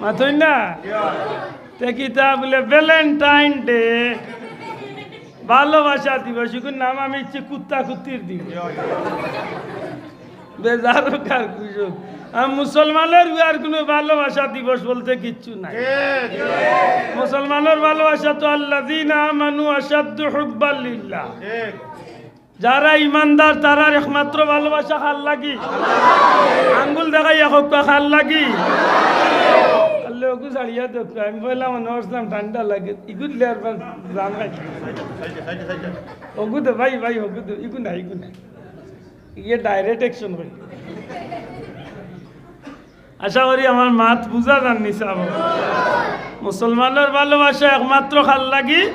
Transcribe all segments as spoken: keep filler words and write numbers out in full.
মাতইন না? তে কিতা বুলে ভ্যালেন্টাইন ডে, ভালোবাসা দিবস, ইগুর নাম আমি ইচ্ছি কুত্তা কুত্তির দিবস। বেজারো কার কুশল। আর মুসলমানর উয়ার কুনু ভালোবাসা দিবস বলতে কিচ্ছু নাই। মুসলমানর ভালোবাসা তো আল্লাযীনা আমানু আশাদ্দু হুব্বাল লিল্লাহ। যারা ইমানদার, তারার একমাত্র ভালোবাসা কার লাগি? আঙ্গুল দেখাইয়া কউক্কা, কার লাগি? আল্লাহ, ওগু ছাড়িয়া দেউক্কা। আমি কইলাম, মনো করছিলাম ঠান্ডা লাগে। ইগুর লেয়ার বার জান নাই। ওগু দে ভাই, ভাই, ওগু দে। ইগু নাই, ইগু নাই। ইয়ে ডাইরেক্ট অ্যাকশন হইল। আশা করি আমার মাত বুঝা যার নি সাব। মুসলমানর ভালোবাসা একমাত্র কার লাগি?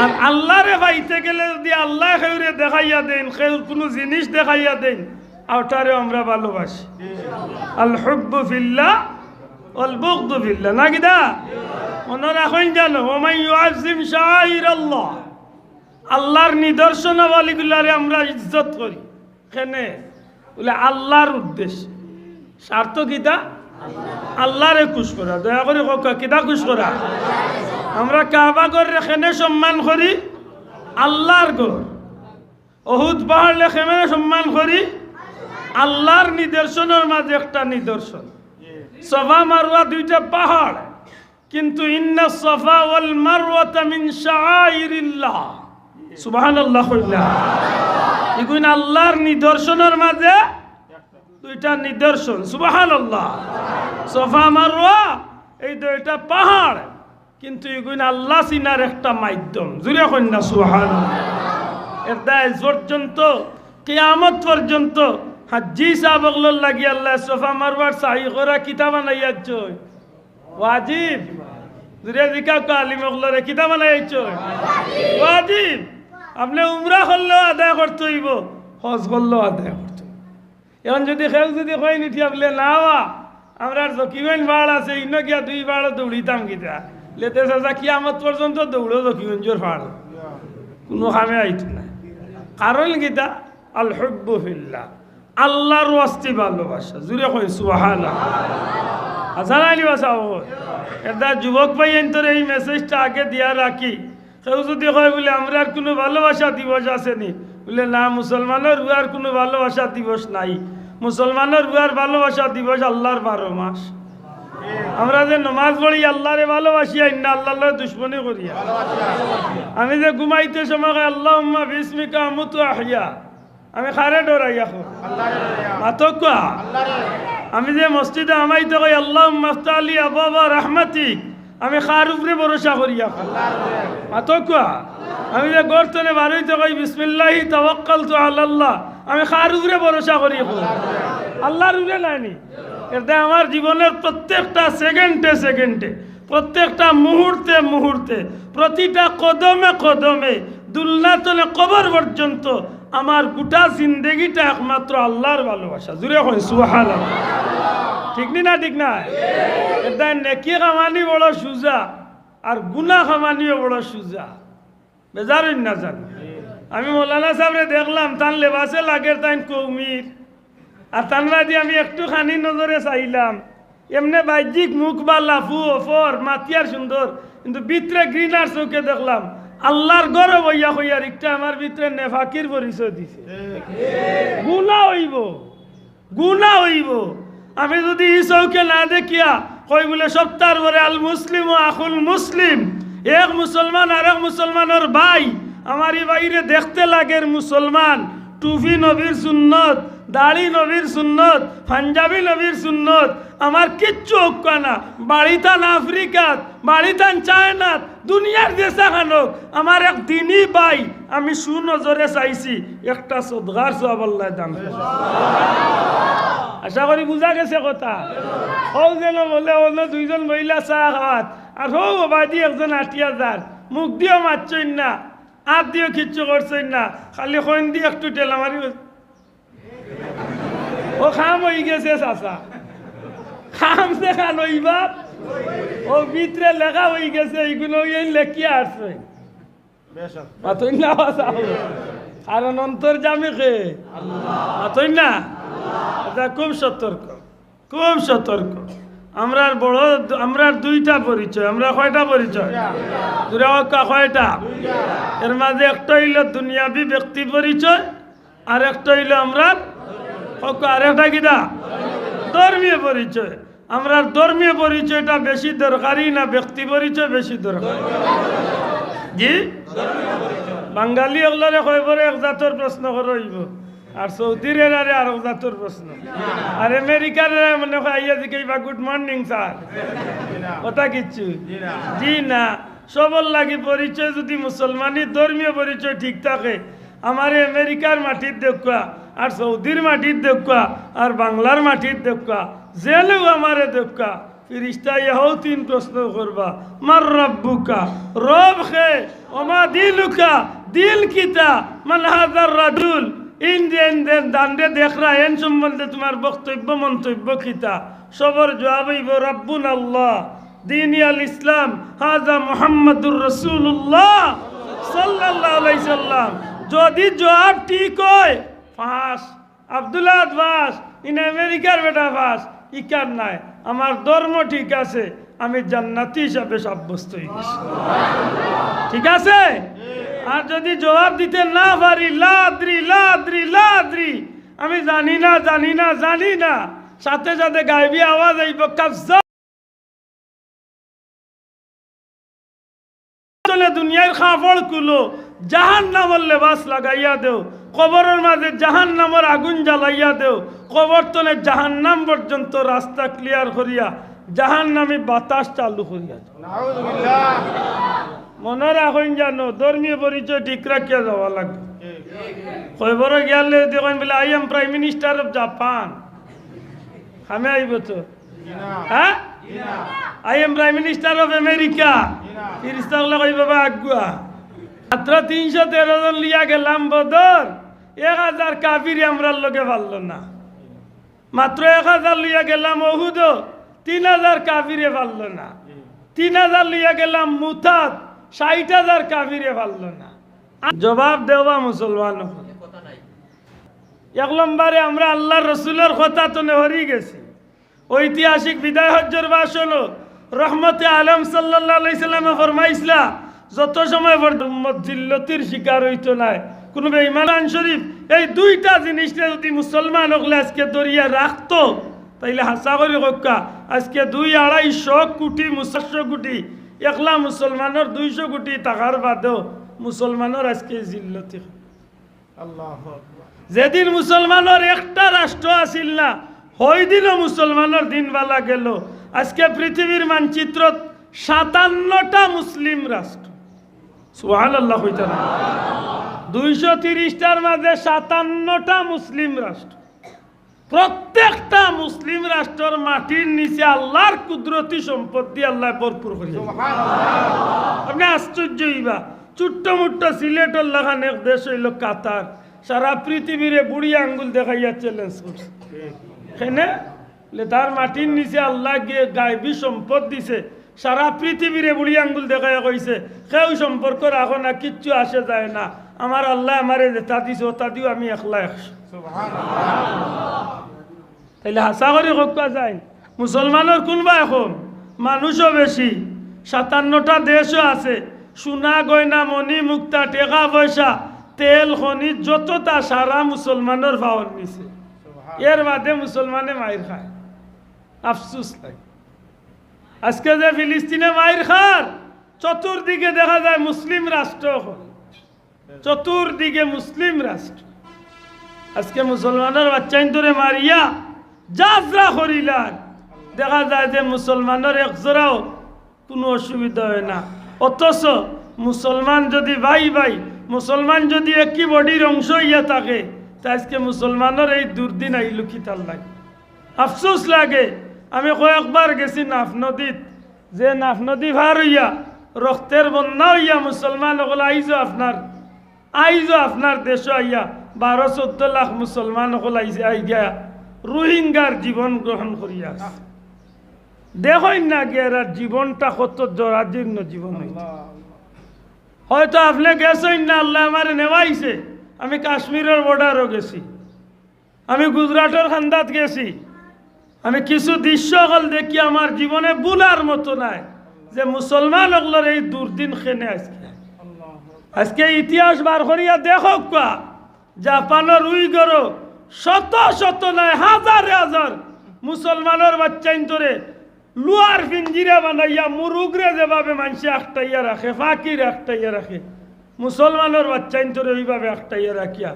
আর আল্লারে পাইতে গেলে যদি আল্লায় কেউরে দেখাইয়া দেইন, কেউর কুনু জিনিস দেখাইয়া দেইন, ওটারেও আমরা ভালোবাসি। আল হুব্বু ফিল্লাহ ওয়াল বুগদু ফিল্লাহ। না কিতা? মনো রাখইন জানো, ওয়া মান ইউআজ্জিম শাআইরাল্লাহ। আল্লার নিদর্শনাবলীগুলারে আমরা ইজ্জত করি। কেনে? বুলে আল্লার উদ্দেশ্যে। স্বার্থ কিতা? আল্লারে খুশ করা। দয়া করি কউক্কা, কিতা খুশ করা? আমরা কাবা ঘররে কেনে সম্মান করি? আল্লার ঘর। অহুদ পাহাড়রে কেনে সম্মান করি? আল্লার নিদর্শনর মাঝে একটা নিদর্শন। সফা মারওয়া দুইটা পাহাড়, কিন্তু ইন্না সফা ওয়াল মারওয়াতা মিন শাআইরিল্লাহ। সুবহানাল্লাহ কইলা। ইগুইন আল্লার নিদর্শনর মাঝে দুইটা নিদর্শন। সুবহানাল্লাহ। সফা মারওয়া এই দুইটা পাহাড়, কিন্তু ইগুইন আল্লা চিনার একটা মাধ্যম। জুরে কইন না সুবহানাল্লাহ। এর দায় পর্যন্ত, কিয়ামত পর্যন্ত হাজ্জি সাব অকলর লাগি আল্লায় সফা মারওয়ার সাই করা কিতা বানাইয়া দিছইন? ওয়াজিব। জুরে জিকাউক্কা আলিম অকলরে, কিতা বানাইয়া দিছইন? ওয়াজিব। আপনে উমরা করলেও আদায় করতে অইবো, হজ করলেও আদায় করতে অইবো। এখন যদি কেউ যদি কইন উঠিয়া বুলে, "না বা, আমরার জকিগঞ্জ পাহাড় আছে, ইনো গিয়া দুই পাহাড়ো দৌড়িতাম কিতা?" লেতে চাচা কিয়ামত পর্যন্ত দৌড়ো জকিগঞ্জর পাহাড়ো। কুনু কামে আইতো নায়। কারণ কিতা? আল হুব্বু ফিল্লাহ। আল্লার ওয়াস্তে ভালোবাসা। জুরে কইন সুবহানাল্লাহ। হাসান আলী বাসা ও। এটা যুবক ভাইয়াইন্তরে এই মেসেজটা আগে দিয়া রাখি। কেউ যদি কয় বুলে, "আমরার কুনু ভালোবাসা দিবস আছে নি?" বুলে, "না, মুসলমানর উয়ার কুনু ভালোবাসা দিবস নাই। মুসলমানর উয়ার ভালোবাসা দিবস আল্লার বারো মাস।" আমরা যে নমাজ পড়ি, আল্লারে ভালোবাসিয়া, ইন্না আল্লার লগে দুশমনি করিয়া। আমি যে ঘুমাইতে সময় কই, "আল্লাহুম্মা বিসমিকা আমুতু ওয়া আহইয়া", আমি কারে ডরাইয়া কই? মাতউক্কা। আমি যে মসজিদো হামাইতে কই, "আল্লাহুম্মা ইফতাহ লি আবওয়াবা রাহমাতিক", আমি কার উপরে ভরসা করিয়া কই? মাতউক্কা। আমি যে ঘর তনে বারইতে কই, "বিসমিল্লাহি তাওয়াক্কালতু আলাল্লাহ", আমি কার উপরে ভরসা করি কই? আল্লার উপরে নায় নি? এতে আমার জীবনের প্রত্যেকটা সেকেন্ডে সেকেন্ডে, প্রত্যেকটা মুহূর্তে মুহূর্তে, প্রতিটা কদমে কদমে, দুলনা তনে কবর পর্যন্ত আমার গোটা জিন্দেগিটা একমাত্র আল্লার ভালোবাসা। জুরে কইন সুবহানাল্লাহ। ঠিক নি না? ঠিক না? এতে নেকি কামানি বড় সুজা, আর গুনা কামানিও বড় সুজা। বেজার অইন না জানো। আমি মৌলানা সাবরে দেখলাম, তান লেবাসে লাগের তাইন কওমির। আর তান বাদে আমি একটু খানি নজরে চাইলাম, এমনে বাহ্যিক মুখ বা লাফু অফর মাতিয়ার সুন্দর, কিন্তু ভিতরে ঘৃণার চউখে দেখলাম। আল্লার ঘরো বইয়া কইয়ার, "ইকটা আমার ভিতরে নেফাকির পরিচয় দিছে।" গুনা অইবো, গুনা অইবো। আমি যদি ই চউখে না দেখিয়া কই বুলে সপ্তাহর পরে আল মুসলিমু আখুল মুসলিম, এক মুসলমান আরেক মুসলমানর ভাই, আমার ই ভাইরে দেখতে লাগের মুসলমান, টুপি নবীর সুন্নত, দাড়ি নবীর সুন্নত, পাঞ্জাবি নবীর সুন্নত, আমার কিচ্ছু অউক্কা না, বাড়িতান আফ্রিকাত, বাড়িতান চায়নাত, দুনিয়ার যেছাখান অউক, আমার এক দিনী ভাই, আমি সুনজরে চাইছি, একটা সদগার সওয়াব আল্লায় দান করছে। আশা করি বুঝা গেছে কথা। অউ যেন বুলে অন্য দুইজন মহিলা চা খাওয়াত, আর হউ বাদি একজন আটিয়া যার, মুখ দিও মাতছইন না, আত দিও কিচ্ছু করছইন না, খালি কইন দি একটু ঠেলা মারি ও কাম অইগেছে চাচা, কাম যেখান অইবার, অউ ভিতরে লেখা অইগেছে, ইগুন অউ লেখিয়া আরছে। মাতইন না চাচা, কারণ অন্তর্যামী কে? মাতইন না? এটা খুব সতর্ক, খুব সতর্ক। আমরার বড়, আমরার দুইটা পরিচয়। আমরা কয়টা পরিচয়? দুইটা। কয়টা? এর মাঝে একটা অইলো দুনিয়াবি ব্যক্তি পরিচয়, আর একটা অইলো আমরার, আর একটা কিতা? ধর্মীয় পরিচয়। আমরার ধর্মীয় পরিচয়টা বেশি দরকারি না ব্যক্তি পরিচয় বেশি দরকারি? জি। বাঙালি অকলরে কয়বরে এক জাতর প্রশ্ন করা অইবো, আর সৌদির এরারে আরক জাতর প্রশ্ন, আর আমেরিকার এরা মনে কয় আইয়া জিকাইবা "Good morning sir", কথা কিচ্ছু? জি না। সবর লাগি পরিচয় যদি মুসলমানি ধর্মীয় পরিচয় ঠিক থাকে, আমারে আমেরিকার মাটিত দেখবা, আর সৌদির মাটিত দেখবা, আর বাংলার মাটিত দেখবা, যেলেউ আমারে দেখবা, ফিরিস্তায় হউ তিন প্রশ্ন করবা, "মান রাব্বুকা?" রব কে? "ওমা দীনুকা?" দিন কিতা? "মান হাযার রাজুল?" ইন যে, ইন যে দানরে দেখরা, এন সম্বন্ধে তুমার বক্তব্য, মন্তব্য কিতা? সবর জবাব অইবো, "রাব্বুনা আল্লাহ, দীনি আল ইসলাম, হাযা মুহাম্মাদুর রাসূলুল্লাহ সাল্লাল্লাহু আলাইহি সাল্লাম।" যদি জবাব ঠিক অয়, পাস। আব্দুল আহাদ পাস, ইন আমেরিকার বেটা পাস, ইকার নায়। আমার ধর্ম ঠিক আছে, আমি জান্নাতি হিসাবে সাব্যস্ত অই গেছি। ঠিক আছে? আর যদি জবাব দিতে না পারি, "লা আদরি, লা আদরি, লা আদরি, আমি জানি না, জানি না, জানি না", সাথে সাথে গায়েবী আওয়াজ অইবো, "কাজ্জাব।" তলে দুনিয়ার কাপড় খুলো, জাহান্নামর লেবাস লাগাইয়া দেও, কবরর মাঝে জাহান্নামর আগুন জ্বালাইয়া দেও, কবর তলে জাহান্নাম পর্যন্ত রাস্তা clear করিয়া জাহান্নামী বাতাস চালু করিয়া দেও। নাউজুবিল্লাহ। মনো রাখইন জানো, ধর্মীয় পরিচয় ঠিক রাখিয়া যাওয়া লাগবো। কবরো গিয়ালে দেখইন বলে, "I am Prime Minister of Japan", কামে আইবো তো? হ্যাঁ? "I am Prime Minister of America", ফিরিস্তা অকলে কইবা, "বা আগুয়া।" মাত্র তিনশো তেরো জন লইয়া গেলাম বদর, এক হাজার কাফিরে আমরার লগে পারলো না। মাত্র এক হাজার লইয়া গেলাম অহুদো, তিন হাজার কাফিরে পারলো না। তিন হাজার লইয়া গেলাম মুতাত, ষাইট হাজার কাফিরে পারলো না। জবাব দেওয়া মুসলমান অকল। এক নম্বরে আমরা আল্লাহর রসুলর কথা তো নেহরি গেছি। ঐতিহাসিক বিদায় হজ্জর ভাষণও রহমতে আলম সাল্লাল্লাহু আলাইহি সাল্লামে ফরমাইছলা, যত সময় পর্যন্ত উম্মত জিল্লতির শিকার অইতো নায়, কুনু বেঈমান। কোরআন শরীফ এই দুইটা জিনিসরে যদি মুসলমান অকলে আজকে ধরিয়া রাখতো, তাইলে হাছা করি কউক্কা, আজকে দুই আড়াইশো কুটি মুসলমান, কোটি, একলা মুসলমানর দুইশো কুটি থাকার বাদেও মুসলমানর আজকে জিল্লতি। আল্লাহু আকবার। যেদিন মুসলমানর একটা রাষ্ট্র আছিল না, হইদিনও মুসলমানর দিন বালা গেল। আজকে পৃথিবীর মানচিত্রত সাতান্নটা মুসলিম রাষ্ট্র। সুবহানাল্লাহ কইতা না? দুইশো তিরিশটার মাঝে সাতান্নটা মুসলিম রাষ্ট্র। প্রত্যেকটা মুসলিম রাষ্ট্রর মাটির নিচে আল্লাহর কুদরতি সম্পদ দিয়া আল্লায় ভরপুর করি। আপনে আশ্চর্য অইবা, ছোট্ট মোট্ট সিলেটর লাখান এক দেশ অইলো কাতার, সারা পৃথিবীরে বুড়ি আঙ্গুল দেখাইয়া challenge করছে। কেনে? বলে, তার মাটির নিচে আল্লায় গিয়ে গায়েবী সম্পদ দিছে, সারা পৃথিবীরে বুড়ি আঙ্গুল দেখাইয়া কইছে, "কেউ সম্পর্ক রাখো না, কিচ্ছু আসে যায় না, আমার আল্লায় আমারে যেতা দিছে, ওতা দিও আমি একলা একশো।" তাইলে হাছা করি কউক্কা যাইন, মুসলমানর কুনবায় কম? মানুষও বেশি, সাতান্নটা দেশও আছে, সোনা গয়না মণি মুক্তা টেকা পয়সা তেল খনিজ যততা সারা মুসলমানর পাওর নিচে। এর বাদে মুসলমানে মাইর খায়, আফসোস লাগে। আজকে যে ফিলিস্তিনে মাইর খার, চতুর্দিকে দেখা যায় মুসলিম রাষ্ট্র অকল, চতুর্দিকে মুসলিম রাষ্ট্র। আজকে মুসলমানর বাচ্চাইন্তরে মারিয়া যাত্রা করিলার, দেখা যায় যে মুসলমানর এক জোড়াও কুনু অসুবিধা অয় না। অথচ মুসলমান যদি ভাই ভাই, মুসলমান যদি একই বডির অংশ অইয়া থাকে, তে আজকে মুসলমানর এই দুর্দিন আইলো কিতার লাগি? আফসোস লাগে। আমি কয়েকবার গেছি নাফ নদীত, যে নাফ নদী পার অইয়া রক্তের বন্যা অইয়া মুসলমান অকল আইজও আপনার, আইজও আপনার দেশো আইয়া বারো চৌদ্দ লাখ মুসলমান অকল আইজে আইগা রোহিঙ্গার জীবন গ্রহণ করিয়া আছে। দেখইন না গিয়া এরার জীবনটা কত জরাজীর্ণ জীবন অইছে। হয়তো আপনে গেছইন না, আল্লায় আমারে নেওয়াইছে। আমি কাশ্মীরর বর্ডারও গেছি, আমি গুজরাটর কান্দাত গেছি, আমি কিছু দৃশ্য অকল দেখি, আমার জীবনে ভুলার মতো নায় যে মুসলমান অকলর এই দুর্দিন কেনে আইজকে। আইজকে ইতিহাস বার করিয়া দেখউক্কা, জাপানর উইগরো শত শত নায়, হাজারে হাজার মুসলমানর বাইচ্চাইন্তরে লুয়ার পিঞ্জিরা বানাইয়া মুরুগরে যেভাবে মানষে আটকাইয়া রাখে, ফাকিরে আটকাইয়া রাখে, মুসলমানর বাইচ্চাইন্তরে ওইভাবে আটকাইয়া রাখিয়া,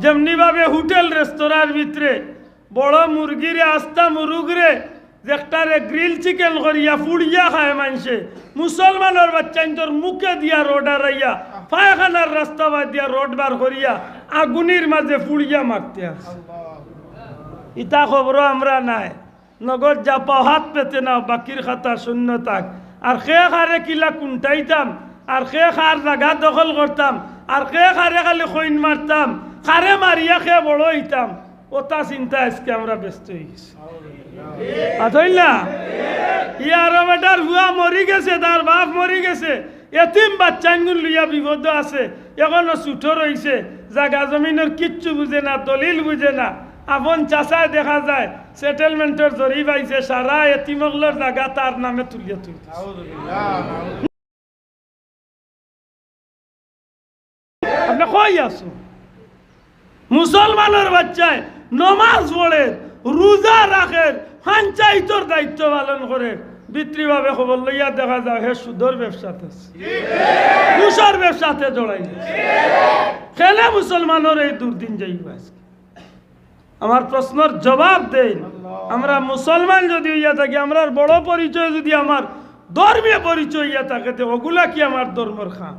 যেমনিভাবে হোটেল রেস্তোরাঁর ভিতরে বড় মুরগিরে, আস্তা মুরুগরে, যেটারে গ্রিল চিকেন করিয়া ফুড়িয়া খায় মানষে, মুসলমানর বাইচ্চাইন্তর মুখে দিয়া রড আড়াইয়া, পায়খানার রাস্তা বাদ দিয়া রড বার করিয়া আগুনির মাঝে ফুড়িয়া মারতে আছে। ইতা খবরও আমরা নাই। নগদ যা পাও হাত পেতে নাও, বাকির খাতা শূন্য থাক। আর কে কারে কিলা কুন্টাইতাম, আর কে কার জাগা দখল করতাম, আর কে কারে খালি খইন মারতাম, কারে মারিয়া কে বড় অইতাম, ওটা চিন্তা আইজকে আমরা ব্যস্ত অইগেছি। আতইলা, ই আরব বেটার ফুয়া মরি গেছে, তার বাপ মরি গেছে, এতিম বাইচ্চাইনগুন লইয়া বিপদো আছে, এখনো ছুটো রইছে, জাগা জমিনর কিচ্ছু বুঝে না, দলিল বুঝে না। আপন চাচায় দেখা যায় সেটেলমেন্টর জরি পাইছে, সারা এতিম অকলর জাগা তার নামে তুলিয়া তুলছে। আপনে কই আছো? মুসলমানর বাইচ্চায় নমাজ পড়ের, রুজা রাখের, পঞ্চায়েতর দায়িত্ব পালন করের, ভিতরিভাবে খবর লইয়া দেখা যায় হে সুদর ব্যবসাত আছে, ঘুষর ব্যবসাত জড়াই আছে। কেনে মুসলমানর এই দুর্দিন যাইবো আইজকে? আমার প্রশ্নর জবাব দেইন। আমরা মুসলমান যুদি অইয়া থাকি, আমরার বড় পরিচয় যুদি আমার ধর্মীয় পরিচয় অইয়া থাকে, তে ওগুলা কি আমার ধর্মর কাম?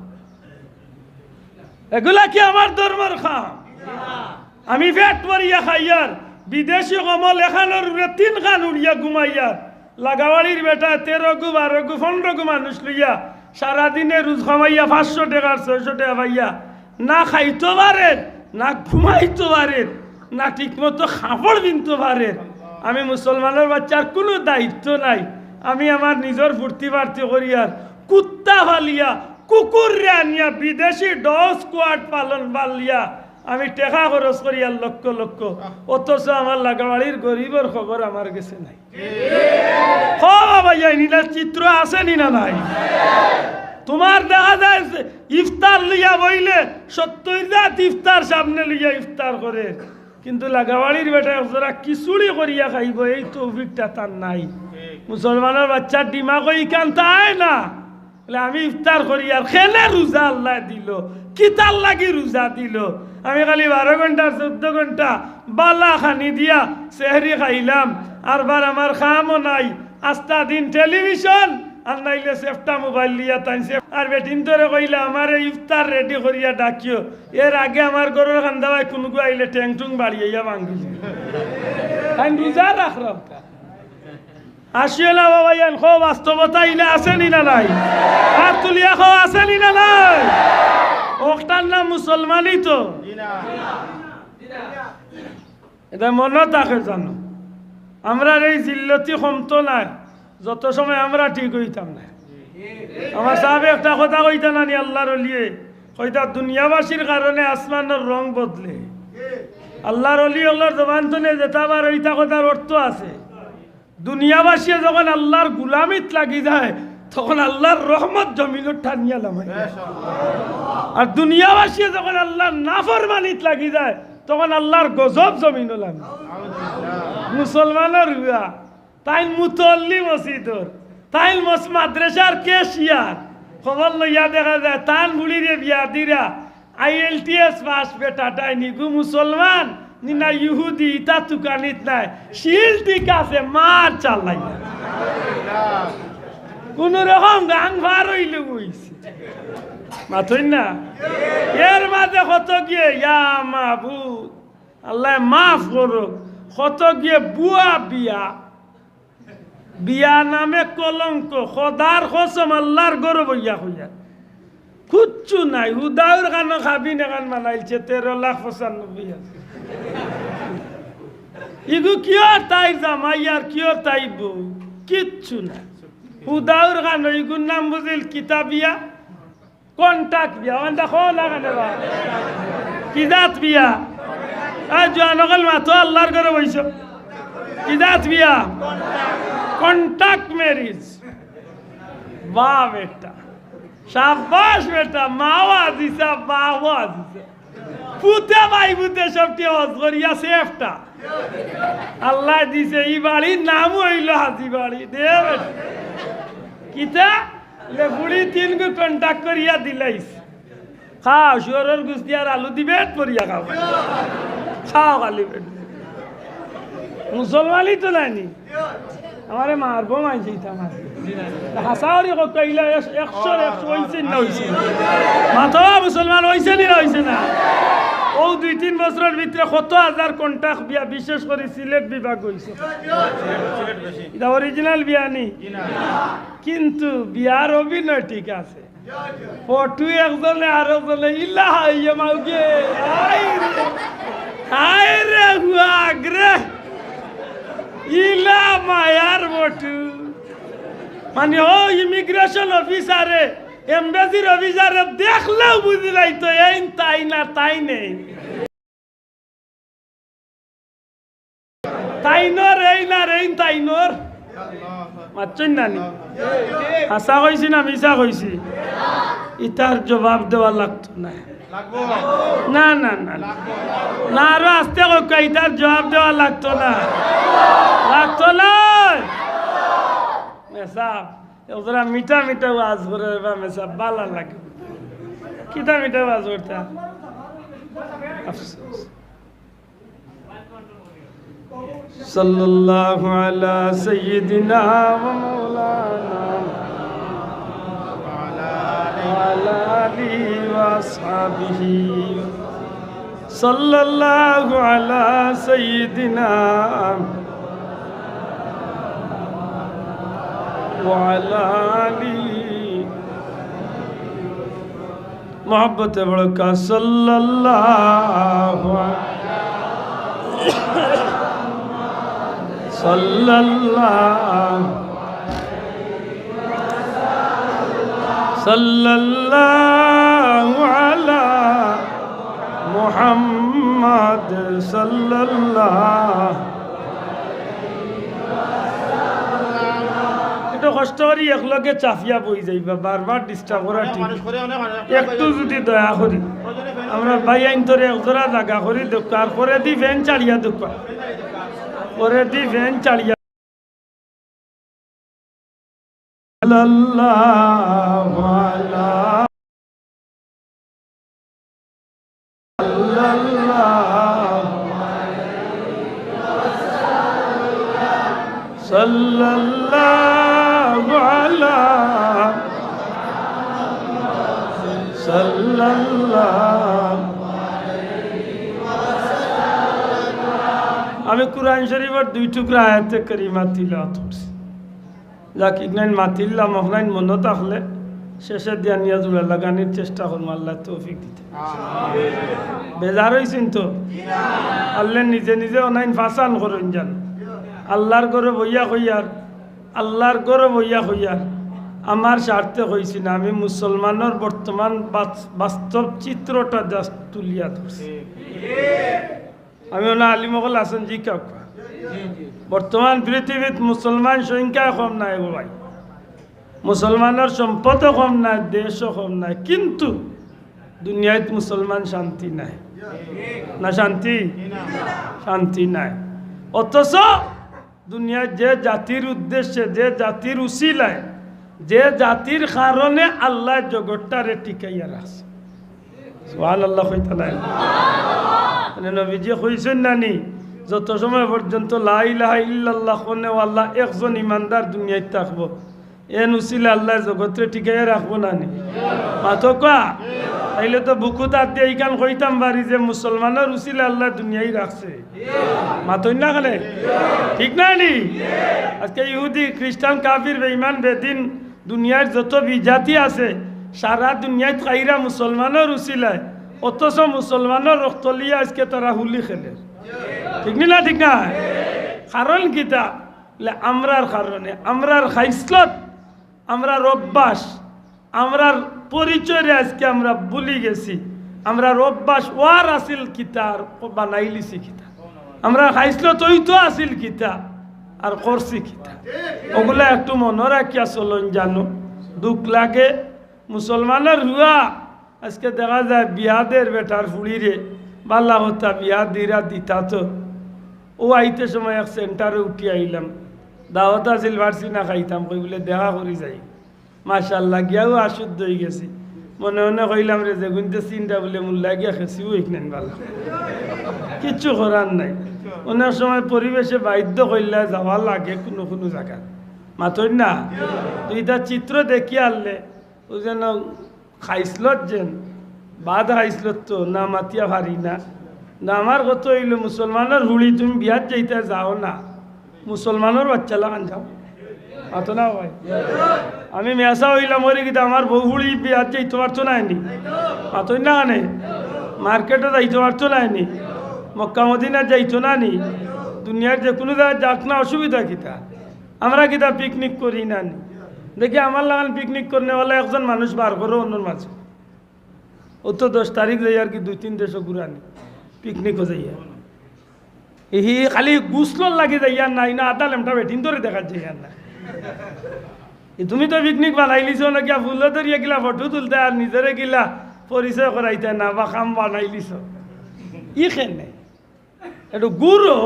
এগুলা কি আমার ধর্মর কাম? আমি পেট ভরিয়া খাইয়ার, বিদেশি কমল এখানর উপরে তিনখান উড়িয়া ঘুমাইয়ার, লাগাবাড়ির বেটায় তেরো গু, বারো গু, পনরো গু মানুষ লইয়া সারাদিনে রুজ কামাইয়া পাঁচশো টেকার ছয়শো টেকা পাইয়া না খাইতো পারের, না ঘুমাইতো পারের, না ঠিকমতো কাপড় পিনতো পারের। আমি মুসলমানর বাইচ্চার কুনু দায়িত্ব নাই। আমি আমার নিজর ফুর্তি ফার্তি করিয়ার, কুত্তা পালিয়া, কুকুররে আনিয়া, বিদেশি ডগ স্কোয়াড পালন পালিয়া আমি টেকা খরচ করিয়ার লক্ষ লক্ষ, অথচ আমার লাগাবাড়ির গরিবর খবর আমার গেছে নাই। হ বাবা, ইয়া ইনিলা চিত্র আছে নি না নাই? তোমার দেখা যায় যে ইফতার লইয়া বইলে সত্তইর জাত ইফতার সামনে লইয়া ইফতার করের, কিন্তু লাগাবাড়ির বেটায় একজরা খিচুড়ি করিয়া খাইবো, এই তৌফিকটা তার নাই। মুসলমানর বাইচ্চার দিমাগো ইখান থাকে না। বলে, আমি ইফতার করিয়ার কেনে রুজা আল্লায় দিলো, কিতার লাগি রুজা দিলো? আমি খালি বারো ঘন্টা, চৌদ্দ ঘন্টা বালা খানি দিয়া সেহরি খাইলাম, আরবার আমার কামও নাই, আস্তা দিন টেলিভিশন আর নাইলে সেফটা মোবাইল লইয়া তাইন সেফ-, আর বেটিন্তরে কইলা, আমারে ইফতার রেডি করিয়া ডাকিও, এর আগে আমার ঘরর কান্দাবায় কুনুগু আইলে ঠেং-ঠুং বাড়িয়া ভাঙ্গিল। তাইন রুজা রাখরাম। আসিও না বাবা, ইয়ান কও, বাস্তবতা ইলা আছে নি না নাই? হাত তুলিয়া কও, আছে নি না নাই? অকটার নাম মুসলমানই তো। ইটা মনো থাকে জানো, আমরার এই জিল্লতি কমতো নায়, যত সময় আমরা ঠিক অইতাম নায়। আমার সাবে একটা কথা কইতা নানি, আল্লার অলিয়ে কইতা, দুনিয়াবাসীর কারণে আসমানর রং বদলে। আল্লার অলি অকলর জবান তনে যেটা বার অইতা কথার অর্থ আছে। দুনিয়াবাসীয়ে যখন আল্লার গুলামিত লাগি যায়, তখন আল্লার রহমত জমিনো টানিয়া লামাই। আর দুনিয়াবাসীয়ে যখন আল্লার নাফরমানিত লাগি যায়, তখন আল্লার গজব জমিনো লামে। মুসলমানর ফুয়া, তাইন মুতল্লি মসজিদর, তাইন মস-, মাদ্রাসার ক্যাশিয়ার, খবর লইয়া দেখা যায়, তান বুড়িরে বিয়া দিরা, আইএলটিএস পাস বেটাটায় নিগু মুসলমান, নি না ইহুদি, ইতা তুকানিত নাই। শিল ঠিক আছে, মার চালাই। কুনু রকম গাং ফার অইলে অইছে। মাতইন না? এর মাঝে কত গিয়ে, ইয়া মাবুদ, আল্লায় মাফ করুক, কত গিয়ে বুয়া বিয়া, বিয়া নামে কলঙ্ক, খোদার কসম আল্লার ঘরো বইয়া কইয়া। কুচ্ছু নাই, হুদাউর কানো কাবিন এখান বানাইলছে তেরো লাখ পঁচানব্বই হাজার। ইগু কিয়র তাইর জামাই আর কিয়র তাইর বউ? কিচ্ছু নাই। হুদাউর কানো ইগুর নাম বুঝিল কিতা বিয়া? কন্টাক্ট বিয়া, ওখানটা কও না কেনে বা? কি জাত বিয়া? আর জোয়ান অকল মাতো আল্লার ঘরো বইছো। কি জাত বিয়া? Contract marriage. বাহ বেটা, সাব্বাস বেটা, মাও আজিজা, বাপও আজিজা। পুতে ভাই পুতে সবটি হজ করিয়া সেফটা। আল্লায় দিছে ই বাড়ির নাম অইলো হাজি বাড়ি। দে বেটা। কিতা? লে বুড়ি তিন গু কন্ট্রাক্ট করিয়া দিলাইছে। খাও, শুয়োরর গুস্তি আর আলু দি পেট ভরিয়া খাও। খাও খালি পেট। মুসলমানই তো নায়নি। আমারে মারবো মানষে ইতা মারবো। হাছা করি কউক্কা, ইলা একশো, একশো অইছে না অইছে না? মাতো মুসলমান অইছে নি না অইছে না? অউ দুই তিন বছরর ভিতরে কত হাজার কন্ট্রাক্ট বিয়া, বিশেষ করি সিলেট বিভাগ অইছে। ইটা অরিজিনাল বিয়া নি? কিন্তু বিয়ার অভিনয় ঠিক আছে। ফটো একজনে আরোজনে ইলা হাইয়া মাউগে। হায় রে, হায় রে, হুয়াগ রে। ইলা মায়ার ফটো। মানে, ও ইমিগ্রেশন অফিসারে, এমবেসির অফিসারে দেখলেও বুঝিলাইতো, এইন তাইন আর তাইন এইন। তাইনর এইন আর এইন তাইনর। মাতছইন না নি? হাছা কইছি না মিছা কইছি? ইতার জবাব দেওয়া লাগতো না। না, না, না, না। না, আরো আস্তে কউক্কা, ইতার জবাব দেওয়া লাগতো না। লাগতো না। মেসাব, একজরা মিঠা মিঠা ওয়াজ করে বা মেসাব, বালা লাগে। কিতা মিঠা ওয়াজ করতা? আফসোস। صلى الله على سيدنا ومولانا وعلى آله وأصحابه. صلى الله على سيدنا وعلى آله. মহব্বতে বড় কা সাল্লাল্লাহু আলা-, সাল্লাল্লাহু, সাল্লাল্লাহু আলা মুহাম্মদ সাল্লাল্লাহু। একটু কষ্ট করি একলগে চাপিয়া বই যাইবা, বারবার ডিস্টার্ব করা ঠিক। একটু যদি দয়া করি, আমরা ভাই আইন তোরে একজরা জাগা করি দেউক্কা, আর করেদি ফ্যান চালিয়া দেউক্কা, করেদি ফ্যান চালিয়া। সাল্লাল্লাহু আলা, সাল্লাল্লাহু, সাল্লাল্লাহু আলা, সাল্লাল্লাহু। আমি কুরআন শরীফর দুই টুকরা আয়াতে কারিমা তিলাওয়াত করছি। যাক, ইগনাইন মাতিল্লাম, অখনাইন মনো থাকলে শেষের দিয়া নিয়া জুড়া লাগানির চেষ্টা করমু, আল্লায় তৌফিক দিতা। বেজার অইছইন তো? আল্লায় নিজে নিজে অনাইন ফাসান করইন যান। আল্লার ঘরো বইয়া কইয়ার, আল্লার ঘরো বইয়া কইয়ার, আমার স্বার্থে কইছি না, আমি মুসলমানর বর্তমান বাস-, বাস্তব চিত্রটা just তুলিয়া ধরছি। আমি অনো আলিম অকল আছইন, জি কাউকা। বর্তমান পৃথিবীত মুসলমান সংখ্যায় কম নায় গো ভাই, মুসলমানর সম্পদও কম নায়, দেশও কম নায়, কিন্তু দুনিয়াত মুসলমান শান্তি নাই। না শান্তি? শান্তি নাই। অথচ দুনিয়াত যে জাতির উদ্দেশ্যে, যে জাতির উসিলায়, যে জাতির কারণে আল্লায় জগৎটারে টিকাইয়া রাখছে। সুবহানাল্লাহ কইতা নায়? মানে নবীজি কইছইন না নি, যত সময় পর্যন্ত লা ইলাহা ইল্লাল্লাহ কওনেওয়ালা একজন ইমানদার দুনিয়াত থাকবো, এন উসিলে আল্লায় জগতরে টিকাইয়া রাখবো না নি? মাতো কওয়া। তাইলে তো বুকুত আত দিয়া ইখান কইতাম পারি যে মুসলমানর উসিলে আল্লায় দুনিয়াই রাখছে। মাতইন না কেনে? ঠিক না নি? আজকে ইহুদি, খ্রিস্টান, কাফির, বেঈমান, বেদিন, দুনিয়ার যত বিজাতি আছে, সারা দুনিয়াত খাইরা মুসলমানর উসিলায়, অথচ মুসলমানর রক্ত লইয়া আজকে তারা হোলি খেলে। ঠিক নি না? ঠিক না? কারণ কিতা? বলে, আমরার কারণে, আমরার খাইসলত, আমরার অভ্যাস, আমরার পরিচয়রে আজকে আমরা ভুলি গেছি। আমরার অভ্যাস ওয়ার আছিল কিতা আর বানাইলিছি কিতা? আমরার খাইসলত অইতো আছিল কিতা? আর করছি কিতা? অগুলা একটু মনো রাখিয়া চলইন জানো। দুখ লাগে, মুসলমানর পুয়া আজকে দেখা যায় বিয়া দের বেটার ফুড়িরে, বালা কথা বিয়া দিরা দিতা তো। অউ আইতে সময় এক সেন্টারো উঠি আইলাম, দাওয়াত আছিল, পারছি না খাইতাম, কই বুলে দেখা করি যাই। মাশাআল্লাহ, গিয়াও আশুদ্ধ অইগেছি। মনে মনে কইলাম, রে যেগুনতে চিন্তা বুলে মুল্লা গিয়া খেছিও অইক নাইন বালা। কিচ্ছু করার নাই। অনেক সময় পরিবেশে বাধ্য করিলা যাওয়া লাগে কুনু কুনু জাগাত। মাতইন না? তো ইতা চিত্র দেখিয়া আরলে, অউ যেন খাইছলত যেন, বাদ খাইছলত তো, না মাতিয়া পারি না। না, আমার কথা অইলো, মুসলমানর ফুড়ি তুমি বিয়াত যাইতা যাও না, মুসলমানর বাইচ্চা লাখান যাও। মাতো না ভাই? আমি মেসাব অইলাম অইরে কিতা, আমার বউ ফুড়ি বিয়াত যাইতো পারতো নায় নি? মাতইন না কেনে? মার্কেটো যাইতো পারতো নায় নি? মক্কা মদিনাত যাইতো না নি? দুনিয়ার যেকুনু জাগাত যাউক না, অসুবিধা কিতা? আমরা কিতা পিকনিক করি না নি? দেখি আমার লাখান পিকনিক করনেওয়ালা একজন মানুষ বার করো অন্যর মাঝে। অউ তো দশ তারিখ যাইয়ার কি দুই তিন দেশো ঘুরানি, পিকনিকো যাইয়ার। ই খালি গুসলর লাগি যাইয়ার না, ইনো আধা লেমটা বেটিন্তরে দেখাত যাইয়ার না। ই তুমি তো পিকনিক বানাইলিছো না, গিয়া ফুলো ধরিয়া গিলা ফটো তুলতায় আর নিজরে গিলা পরিচয় করাইতায় না, বা কাম বানাইলিছো। ই কেনে? একটু ঘুরো,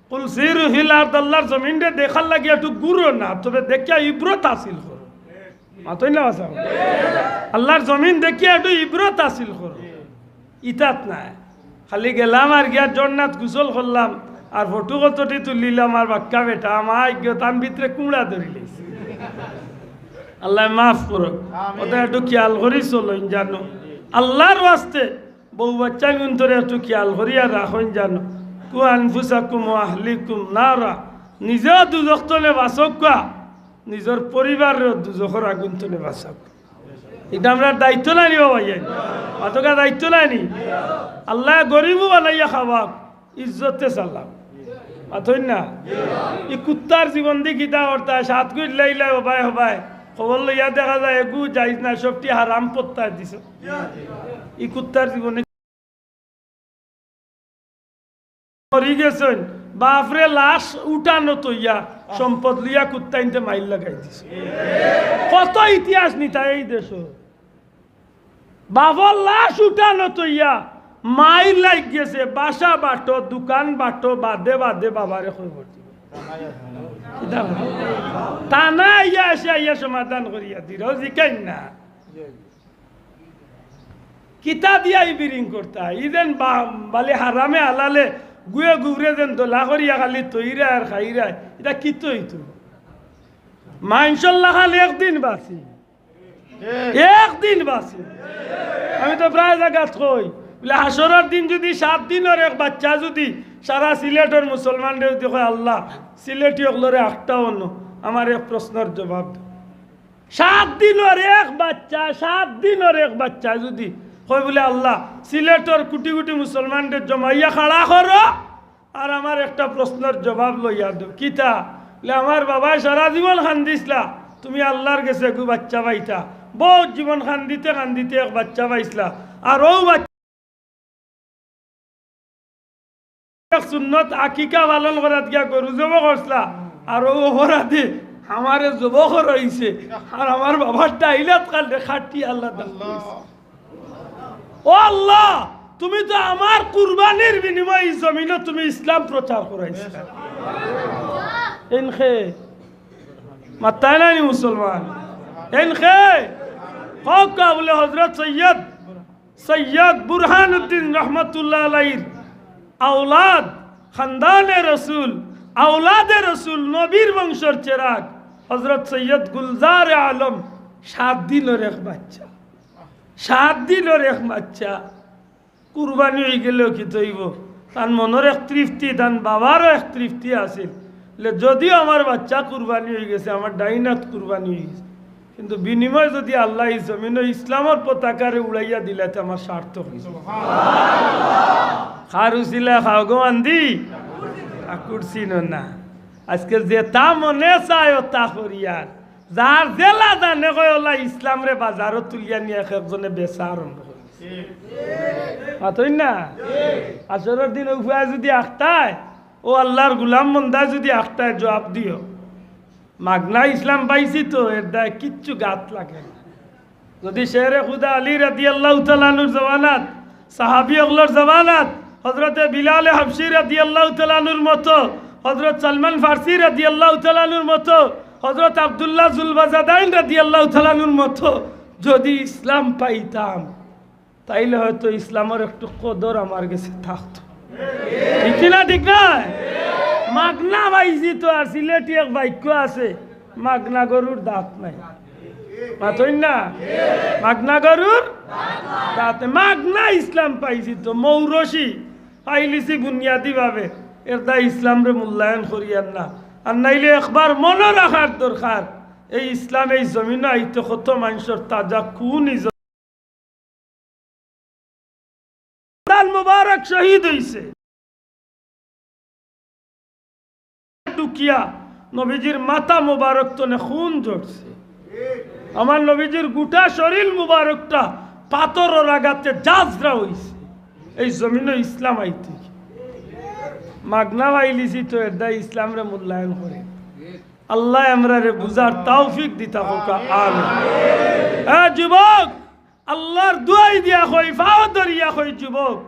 কুল সিরু ফিল আরদ, আল্লার জমিনরে দেখার লাগি একটু ঘুরো না, তবে দেখিয়া ইবরত হাসিল করো। মাতইন না বাসা? আল্লার জমিন দেখিয়া একটু ইবরত হাসিল করো। ইতাত নায়, খালি গেলাম আর গিয়া ঝর্ণাত গোসল করলাম, আর ফটো কতটি তুলিলাম, আর বাক্কা বেটা আমার গিয়া তান ভিতরে কুমড়া ধরিলিছে। আল্লায় মাফ করো। আমিন। অতা একটু খিয়াল করি চলইন জানো। আল্লার ওয়াস্তে বউ বাইচ্চাইন্তরে একটু খিয়াল করিয়া রাখইন জানো। কু আনফুসাকুম ওয়া আহলিকুম নারা, নিজেও দুজখ তনে বাচউক্কা, নিজর পরিবাররেও দুজখর আগুন তনে বাচউক্কা। ইটা আমরার দায়িত্ব নায় নি বাবা? ইয়ে মাতউক্কা, দায়িত্ব নায় নি? আল্লায় গরিবও বানাইয়া খাওয়াউক, ইজ্জতে চালাউক। মাতইন না? ই কুত্তার জীবন দি কিতা করতায়? সাত গুইট লাইলায় হবায় হবায়, খবর লইয়া দেখা যায় এগু যাইজ না, সবটি হারাম পত্তায় দিছে। ই কুত্তার জীবনে মরি গেছইন, বাফরে লাশ উঠানো তইয়া সম্পদ লইয়া কুত্তাইন্তে মাইল লাগাই দিছে। কত ইতিহাস নিতা এই দেশো। বাফর লাশ উঠানো তইয়া মাইল লাগ গেছে, বাসা বাটো, দোকান বাটো, বাদে বাদে বাবারে খবর দিবা। কিতা কয়? থানা আইয়া আছে, আইয়া সমাধান করিয়া দিরা, ও জিকাইন না। কিতা দিয়া ই বিরিং করতা? ই যেন বা-, বালে হারামে হালালে গুয়ে গুবরে যেন দলা করিয়া খালি তইরা আর খাইরা। ইটা কিতা অইতো? মানষর লাখান একদিন বাঁচি, একদিন বাঁচি। আমি তো প্রায় জাগাত কই, বুলে, হাশরর দিন যুদি সাত দিনর এক বাইচ্চা যুদি সারা সিলেটর মুসলমানরে যুদি কয়, "আল্লাহ, সিলেটি অকলরে আখটাও অনো, আমার এক প্রশ্নর জবাব দেও।" সাত দিনর এক বাইচ্চা, সাত দিনর এক বাইচ্চা যুদি কয় বুলে, "আল্লাহ, সিলেটর কুটি কুটি মুসলমানরে জমাইয়া খাড়া করো, আর আমার একটা প্রশ্নর জবাব লইয়া দেও।" কিতা? বুলে, "আমার বাবায় সারা জীবন কান্দিছলা, তুমি আল্লার গেছে এগু বাইচ্চা পাইতা। বউত জীবন কান্দিতে কান্দিতে এক বাইচ্চা পাইছলা, আর অউ বাইচ্চা এক সুন্নত আকিকা পালন করাত গিয়া গরু জবো করছলা, আর অউ অপরাধে আমারে জবো করাইছে, আর আমার বাবার ডাইল আত কাটে খাটি আল্লাহ দান করছে।" ও আল্লাহ, তুমি তো আমার কুরবানির বিনিময়ে ই জমিনো তুমি ইসলাম প্রচার করাইছো। এনকে মাততায় নায় নি মুসলমান? এনকে কউক্কা বুলে হযরত সৈয়দ, সৈয়দ বুরহানুদ্দিন রহমতুল্লাহ আলাইহির আওলাদ, খানদানে রসুল, আওলাদে রসুল, নবীর বংশর চেরাগ, হযরত সৈয়দ গুলজারে আলম সাত দিনর এক বাইচ্চা। সাত দিনর এক বাইচ্চা কুরবানি অইগেলেও কিতা অইবো? তান মনর এক তৃপ্তি, তান বাবারও এক তৃপ্তি আছিল। লে, যদিও আমার বাইচ্চা কুরবানি অইগেছে, আমার ডাইন আত কুরবানি অইগেছে, কিন্তু বিনিময়ে যুদি আল্লায় ই জমিনো ইসলামর পতাকারে উড়াইয়া দিলা, তে আমার সার্থক অইছে। কার উছিলা খাও গো আন্দি? ঠাকুর চিনো না। আজকে যেতা মনে চায় অতা করিয়ার, যার যেলা জানে কয় অলা ইসলামরে বাজারো তুলিয়া নিয়া এক একজনে বেচা আরম্ভ করি। মাতইন না? হাশরর দিন অউ পুয়ায় যুদি আখটায়, ও আল্লার গুলাম বন্দায় যুদি আখটায় জুয়াপ দিও, মাগনা ইসলাম পাইছি তো, এর দায় কিচ্ছু গাত লাগে না। যুদি শেরে খুদা আলী রাদিয়াল্লাহু তাআলা আনহুর জমানাত, সাহাবী অকলর জমানাত, হযরতে বিলালে হাবশী রাদিয়াল্লাহু তাআলা আনহুর মতো, হযরত সালমান ফার্সী রাদিয়াল্লাহু তাআলা আনহুর মতো, হযরত আব্দুল্লাহ জুলবাজাদাইন রাদিয়াল্লাহু তাআলা আনহুর মতো যুদি ইসলাম পাইতাম, তাইলে হয়তো ইসলামর একটু কদর আমার গেছে থাকতো। ঠিক কি না? ঠিক না? মাগনা পাইছি তো। আর সিলেটি এক বাক্য আছে, "মাগনা গরুর দাঁত নাই।" মাতইন না? মাগনা গরুর দাঁত নাই। মাগনা ইসলাম পাইছি তো, মৌরসি পাইলিছি বুনিয়াদি ভাবে। এর দায় ইসলামরে মূল্যায়ন করিয়ার না। আর নাইলে একবার মনো রাখার দরকার, এই ইসলাম এই জমিনো আইতে কত মানষর তাজা খুন ইজ-, দাল মুবারক শহীদ অইছে। ঢুকিয়া নবীজির মাথা মুবারক তনে খুন ঝরছে। আমার নবীজির গুটা শরীল মুবারকটা পাথরর আঘাতে জাজরা অইছে। এই জমিনো ইসলাম আইতে মাগনা পাইলিছি তো এর দায় ইসলামরে মূল্যায়ন করে। আল্লায় আমরারে বুঝার তৌফিক দিতা কউক্কা, আমিন। এ যুবক, আল্লার দুয়াই দিয়া কই, পাও ধরিয়া কই, যুবক,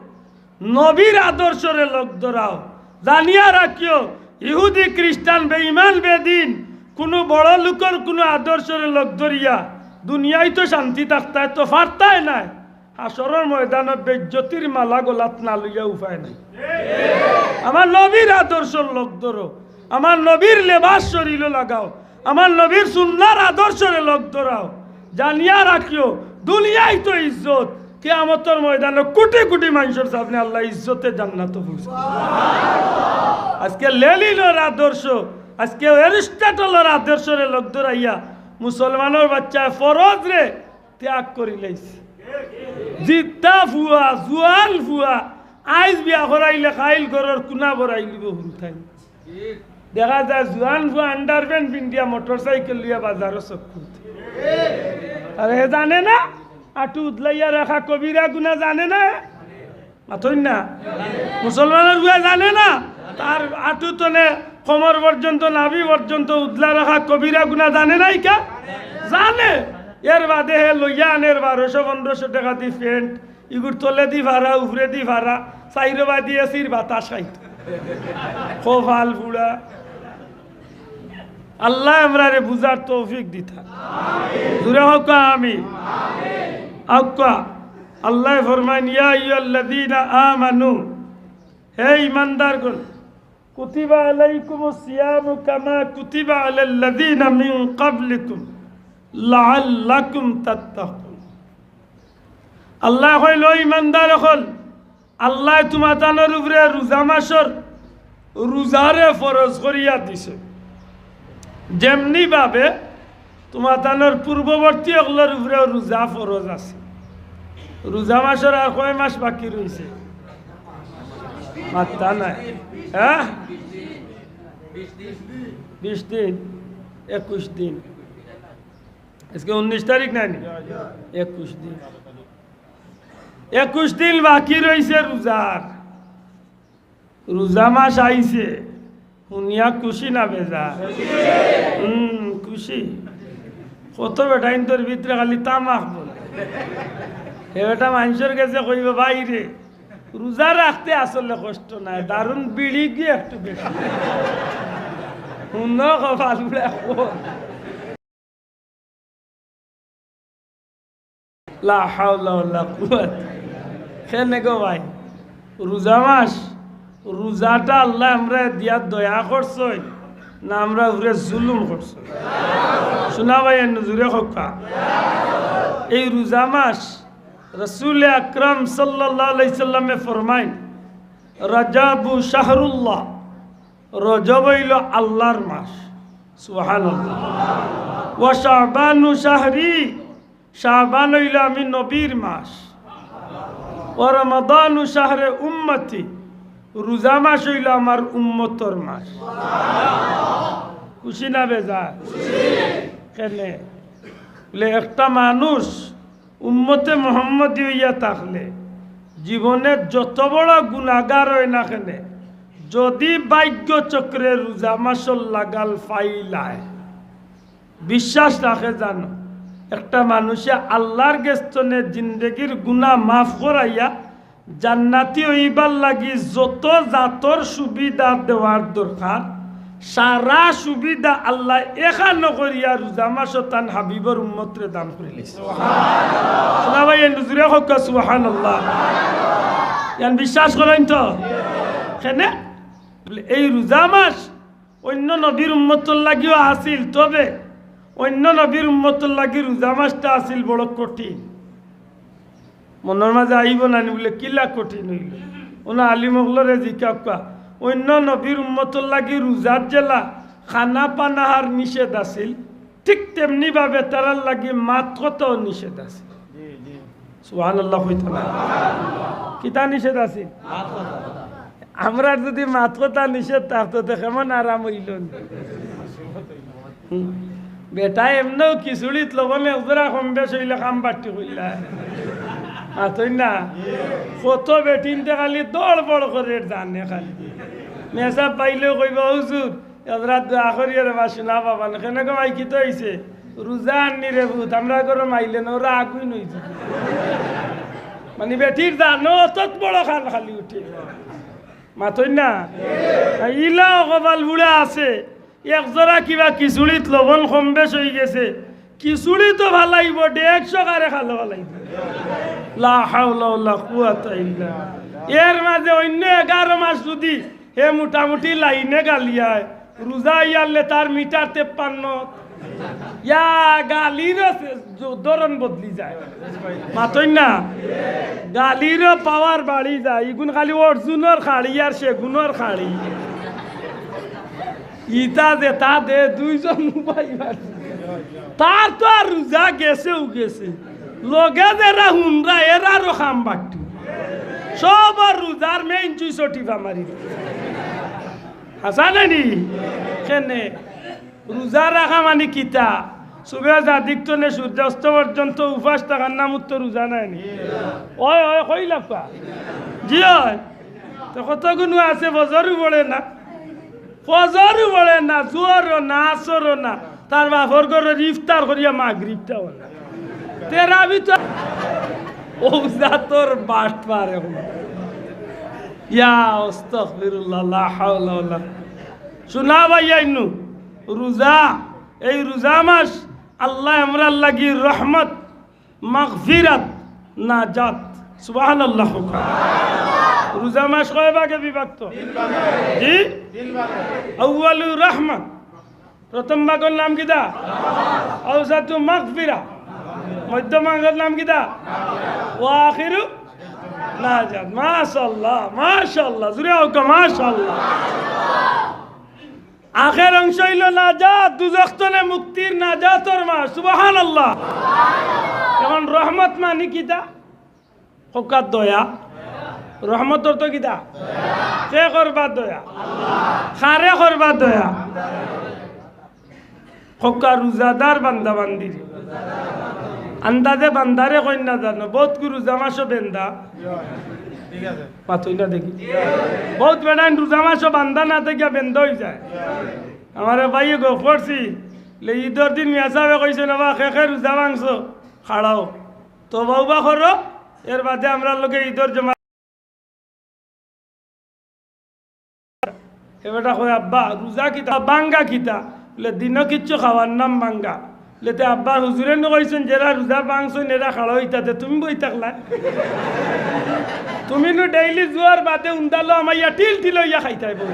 নবীর আদর্শরে লগ ধরাও। জানিয়া রাখিও, ইহুদি, খ্রিস্টান, বেঈমান, বেদিন, কুনু বড় লোকর কুনু আদর্শরে লগ ধরিয়া দুনিয়াইত শান্তি থাকতায় তো পারতায় নায়। হাশরর ময়দানো বেইজ্জতির মালা গলাত না লইয়া উপায় নাই। আমার নবীর আদর্শর লগ ধরো, আমার নবীর লেবাস শরীলো লাগাও, আমার নবীর সুন্নার আদর্শরে লগ ধরাও। জানিয়া রাখিও, দুনিয়াইত ইজ্জত, কিয়ামতর ময়দানো কুটি কুটি মানষর সামনে আল্লায় ইজ্জতে জান্নাতো পৌঁছাইবা। আজকে লেনিনর আদর্শ, আজকে অ্যারিস্টটলর আদর্শরে লগ ধরাইয়া মুসলমানর বাচ্চায় ফরজরে ত্যাগ করিলাইছে। জিদ্দা ফুয়া, জুয়ান ফুয়া, আইজ বিয়া করাইলে কাইল ঘরর কুনা বরাইলিবো হুরুতাইন। দেখা যায় জুয়ান ফুয়া underpant পিন্দিয়া মোটরসাইকেল লইয়া বাজারো চক্কর দে। আরে হে জানে না? আটু উদলাইয়া রাখা কবিরা গুনা জানে না? মাতইন না? মুসলমানর ফুয়া জানে না? তার আটু তনে কমর পর্যন্ত, নাভি পর্যন্ত উদলা রাখা কবিরা গুনা জানে না ইকা? জানে। এর বাদে হে লইয়া আনের বারোশো পনেরোশো টেকা দি প্যান্ট, ইগুর তলেদি ফাড়া, উপরেদি ফাড়া, চাইরোবায়দি এসির বাতাস খাইতো। কপাল পুড়া। আল্লায় আমরারে বুঝার তৌফিক দিতা। জুরে কউক্কা আমিন। আউক্কা। আল্লায় ফরমাইন, "ইয়া আইয়ুহাল্লাযীনা আমানু", হে ইমানদারগণ, "কুতিবা আলাইকুমুস সিয়ামু কামা কুতিবা আলাল্লাযীনা মিন ক্বাবলিকুম লাআল্লাকুম তাত্তাকুন।" আল্লায় কইল, "ও ইমানদার অকল, আল্লায় তুমাতানর উপরে রোজা মাসর রোজারে ফরজ করিয়া দিছে, যেমনি ভাবে তুমাতানর পূর্ববর্তী অকলর উপরেও রোজা ফরজ আছে।" রোজা মাসর আর কয় মাস বাকি রইছে? মাত্তা নাই। হ্যাঁ, বিশ দিন, একুশ দিন। আজকে উনিশ তারিখ নায়নি? একুশ দিন। একুশ দিন বাকি রইছে রোজার। রোজা মাস আইছে, হুনিয়া খুশি না বেজার? হুম, খুশি। কত বেটাইন্তর ভিতরে খালি তামাক বলে। হে বেটা মানষর গেছে কইবো, "ভাইরে, রোজা রাখতে আসলে কষ্ট নাই, দারুণ বিড়ি গিয়ে একটু বেশি।" হুনো কপাল পুড়া। লা হাওলা ওয়ালা কুওয়াতা। কেনে গো ভাই, রোজা মাস, রোজাটা আল্লায় আমরারে দিয়া দয়া করছইন না আমরার উপরে জুলুম করছইন? শুনা ভাই, এ নজুরে কউক্কা। এই রোজা মাস রাসূলে আকরাম সাল্লাল্লাহু আলাইহি সাল্লামে ফরমাইন, "রাজাবু শাহরুল্লাহ", রজব অইলো আল্লার মাস। সুবহানাল্লাহ। "ওয়া শাবানু শাহরি", শাবান অইলো আমি নবীর মাস। "ওয়া রমাদানু শাহরে উম্মতি", রোজা মাস অইলো আমার উম্মতর মাস। খুশি না বেজার? কেনে? বলে, একটা মানুষ উম্মতে মোহাম্মদী অইয়া থাকলে জীবনে যত বড় গুনাগার অয় না কেনে, যদি ভাগ্য চক্রে রোজা মাসর লাগাল ফাইলায়, বিশ্বাস রাখে জানো, একটা মানুষে আল্লাহর গেছ থনে জিন্দেগির গুনাহ মাফ করাইয়া জান্নাতি অইবার লাগি যত জাতর সুবিধা দেওয়ার দরকার, সারা সুবিধা আল্লায় এখানো করিয়া রোজা মাসো তান হাবিবর উম্মতরে দান করিলিছে। শোনা ভাই, এই হুজুরে কউক্কা সুবহানাল্লাহ। ইয়ান বিশ্বাস করইন তো? কেনে? বলে, এই রোজা মাস অইন্য নবীর উম্মতর লাগিও আছিল, তবে অইন্য নবীর উম্মতর লাগি রোজা মাসটা আছিল বড় কঠিন। মনর মাঝে আইবো না নি? বলে, কিলা কঠিন অইলো? অনো আলিম অকলরে জিকাউক্কা, অইন্য নবীর উম্মতর লাগি রোজার যেলা খানা পানাহার নিষেধ আছিল, ঠিক তেমনি ভাবে তারার লাগি মাত কথাও নিষেধ আছিল। সুবহানাল্লাহ কইতা না? কিতা নিষেধ আছিল? আমরার যদি মাত কথা নিষেধ থাকতো, তে কেমন আরাম অইলো নি? হুম। বেটা এমনেও খিচুড়িত লবণ একজরা কম বেশ অইলে কাম বাট্টি কইলা। মাতইন না? কত বেটিন্তে খালি দড় বড় করের জানে খালি। মেসাব পাইলেও কইবা, "হুজুর, একজরা দোয়া করিও রে বা, শোনা বাবা, না কেনে গো মাই, কিতা অইছে?" "রোজা আননি রে পুত, আমরার ঘরো মাইলে না, ওরা আগুইন অইছে।" মানে বেটির জানো অত বড় খান খালি উঠে। মাতইন না? ইলাও কপাল পুড়া আছে, একজরা কিবা খিচুড়িত লবণ কম বেশ অইগেছে, খিচুড়ি তো ফালাইবো, ডেকশো কারে খালো ফালাইবো। লা হাওলা ওয়ালা কুওয়াতা ইল্লা। এর মাঝে অইন্য এগারো মাস যদি হে মোটামুটি লাইনে গালিয়ায়, রোজা আইয়ারলে তার মিটার তেপ্পান্ন। ইয়া, গালিরও সে-, জ-, ধরন বদলি যায়। মাতইন না? গালিরও পাওয়ার বাড়ি যায়। ইগুন খালি অর্জুনর খাড়ি আর সেগুনর খাড়ি। ইতা যেতা দে, দুইজন উবাই বাড়ি। তার তো আর রোজা গেছেউ গেছে। লগে যেরা হুনরা, এরারও কাম বাট্টি। সবর রোজার মেইন জুইসো টিপা মারি। হাছা নানি? কেনে? রোজা রাখা মানি কিতা? সুবে জাদিক থনে সূর্যাস্ত পর্যন্ত উপাস থাকার নামউ তো রোজা নায় নি? অয়, অয়, কইলাউক্কা। জি অয়। তে কতগুনু আছে ফজরও পড়ে না, ফজরও পড়ে না, জোহরও না, আসরও না, তার বাপর ঘরর ইফতার করিয়া মাগরিবটাও না। তেরাবি তো অউ জাতর বাটপার অখন। ইয়া আস্তাগফিরুল্লাহ, লা হাওলা ওয়ালা। শোনা ভাইয়াইনু, রোজা, এই রোজা মাস আল্লায় আমরার লাগি রহমত, মাগফিরাত, নাজাত। সুবহানাল্লাহ কউক্কা। রোজা মাস কয় ভাগে বিভক্ত? জি? আউয়ালু রহমত। প্রথম ভাগর নাম কিতা? আওসাতু মাগফিরা। মধ্যম ভাগর নাম কিতা? ওয়া আখিরু নাজাত। মাশাআল্লাহ, মাশাআল্লাহ। জুরে কউক্কা, মাশাআল্লাহ। আখের অংশ অইলো নাজাত, দুজখ থনে মুক্তির নাজাতর মাস। সুবহানাল্লাহ। অখন রহমত মানি কিতা? কউক্কা দয়া। রহমত অর্থ কিতা? কে করবা দয়া? কারে করবা দয়া? কউক্কা রোজাদার বান্দা বান্দির। আন্দাজে বান্দারে কইন না জানো, বউতগু রোজা মাসো বেন্দা। মাতইন না দেখি। বউত বেটাইন রোজা মাসো বান্দা না থাকিয়া বেন্দা অইযায়। আমার ভাইয়ে গফ করছি, লে ইদর দিন মিয়া সাবে কইছইন, "বাবা, কে কে রোজা ভাংছো, খাড়াও।" তো বাবা করো, এর বাদে আমরার লগে ইদর জমা। হে বেটা কয়, "আব্বা, রোজা কিতা, ভাঙ্গা কিতা?" বলে, "দিনো কিচ্ছু খাওয়ার নাম ভাঙ্গা।" বলে, "তে আব্বা, হুজুরে নু কইছইন, যেরা রোজা ভাংছইন, এরা খাড়া অইতা, তে তুমি বই থাকলা? তুমি নু ডেইলি জুয়ার বাদে উন্দালো আমাইয়া টিল টিল অইয়া খাইতায় বই।"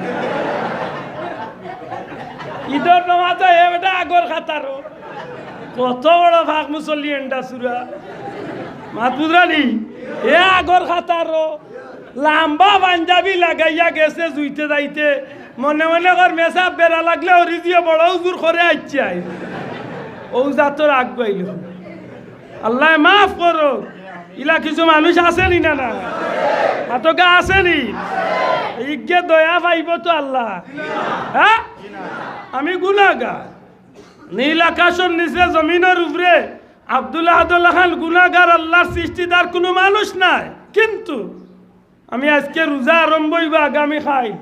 ইদর নমাজো হে বেটা আগর কাতারো। কত বড় ফাঁক মুসল্লি এন্ডা সুরা। মাত বুঝরা নি? এ আগর কাতারো। লাম্বা পাঞ্জাবি লাগাইয়া গেছে জুইতে যাইতে। মনে মনে কর মেসাব বেড়া লাগলে অরিজিও বড় হুজুর করে আইছে আই। অউ জাতর আগুয়াইল। আল্লায় মাফ করো। ইলা কিছু মানুষ আছে নি না, না? মাতকা আছে নি? ইগে দয়া পাইবো তো আল্লাহ। হ্যাঁ? আমি গুনাগার। নীল আকাশর নিচে জমিনর উপরে আব্দুল আহাদর লাখান গুনাগার আল্লাহর সৃষ্টিত আর কুনু মানুষ নাই। কিন্তু আমি আইজকে রোজা আরম্ভ অইবো আগামী কাইল,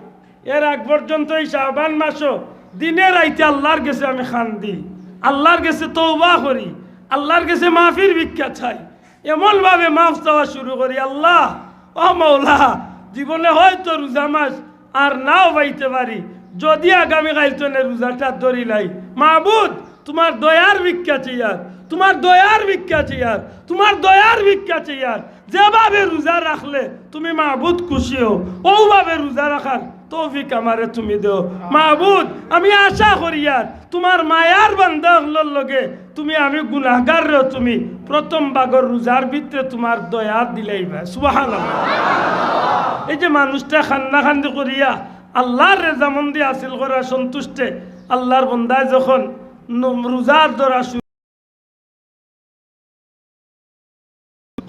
এর আগ পর্যন্ত এই শাবান মাসও দিনে রাইতে আল্লাহর গেছে আমি কান্দি, আল্লাহর গেছে তওবা করি, আল্লাহর গেছে মাফির ভিক্ষা চাই। এমনভাবে মাফ চাওয়া শুরু করি, "আল্লাহ, ও মওলা, জীবনে হয়তো রোজা মাস আর নাও পাইতে পারি, যদি আগামীকাইল তনে রোজাটা ধরিলাই, মাবুদ, তুমার দয়ার ভিক্ষা চেয়ার, তুমার দয়ার ভিক্ষা চেয়ার, তুমার দয়ার ভিক্ষা চেয়ার।" যেভাবে রোজা রাখলে তুমি মাবুদ খুশি হও, অউভাবে রোজা রাখার তৌফিক আমারে তুমি দেও। মাবুদ, আমি আশা করিয়ার তুমার মায়ার বান্দা অকলর লগে তুমি আমি গুনাহগাররেও তুমি প্রথম ভাগর রোজার ভিতরে তুমার দয়া দিলাইবা। সুবহানাল্লাহ। এই যে মানুষটা কান্নাকান্দি করিয়া আল্লাহর রেজামন্দি হাসিল করার সন্তুষ্টে আল্লাহর বন্দায় যখন ন-, রোজার ধরা শুরু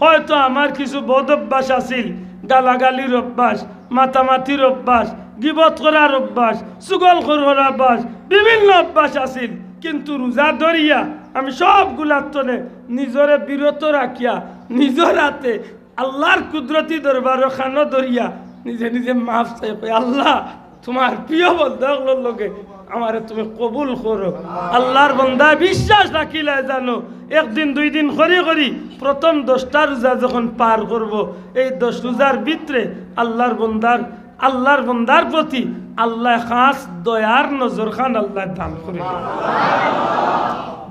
হয়তো আমার কিছু বদ অভ্যাস আছিল, গালাগালির অভ্যাস, মাতামাতির অভ্যাস, গিবত করার অভ্যাস, চুগলখড়ি করার অভ্যাস, বিভিন্ন অভ্যাস আছিল। কিন্তু রোজা ধরিয়া আমি সবগুলার তনে নিজরে বিরত রাখিয়া নিজর হাতে আল্লাহর কুদরতি দরবারো কানো ধরিয়া নিজে নিজে মাফ চাই, কই, "আল্লাহ, তুমার প্রিয় বন্দা অকলর লগে আমারে তুমি কবুল করো।" আল্লাহর বন্দা বিশ্বাস রাখিলায় জানো, একদিন দুই দিন করি করি প্রথম দশটা রোজা যখন পার করব, এই দশ রোজার ভিতরে আল্লাহর বন্দার, আল্লাহর বন্দার প্রতি আল্লাহ খাস দয়ার নজর খান আল্লাহ দান করে।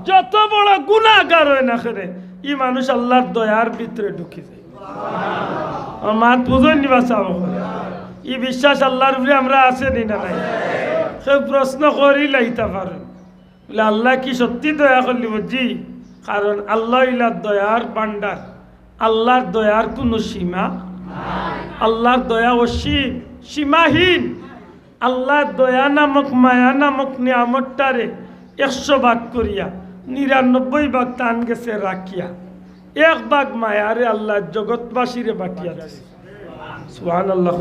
যত বড় গুনাহগার অয় না কেনে, ই মানুষ আল্লাহর দয়ার ভিতরে ঢুকি যায়। আমার মাত বুঝইন নি বা চাও? ই বিশ্বাস আল্লাহর উপরে আমরা আছে নি না নাই? কেউ প্রশ্ন করিলাইতা পারে, বলে, "আল্লাহ কি সত্যি দয়া করলি?" বুঝছি, কারণ আল্লাহ অইলা দয়ার ভান্ডার, আল্লাহর দয়ার কুনু সীমা, আল্লাহর দয়া অসীম, সীমাহীন। আল্লাহ দয়া নামক, মায়া নামক নিয়ামতটারে একশো ভাগ করিয়া নিরানব্বই ভাগ তান গেছে রাখিয়া এক ভাগ মায়ারে আল্লাহ জগৎবাসীরে বাটিয়া দিছে। সুবহানাল্লাহ।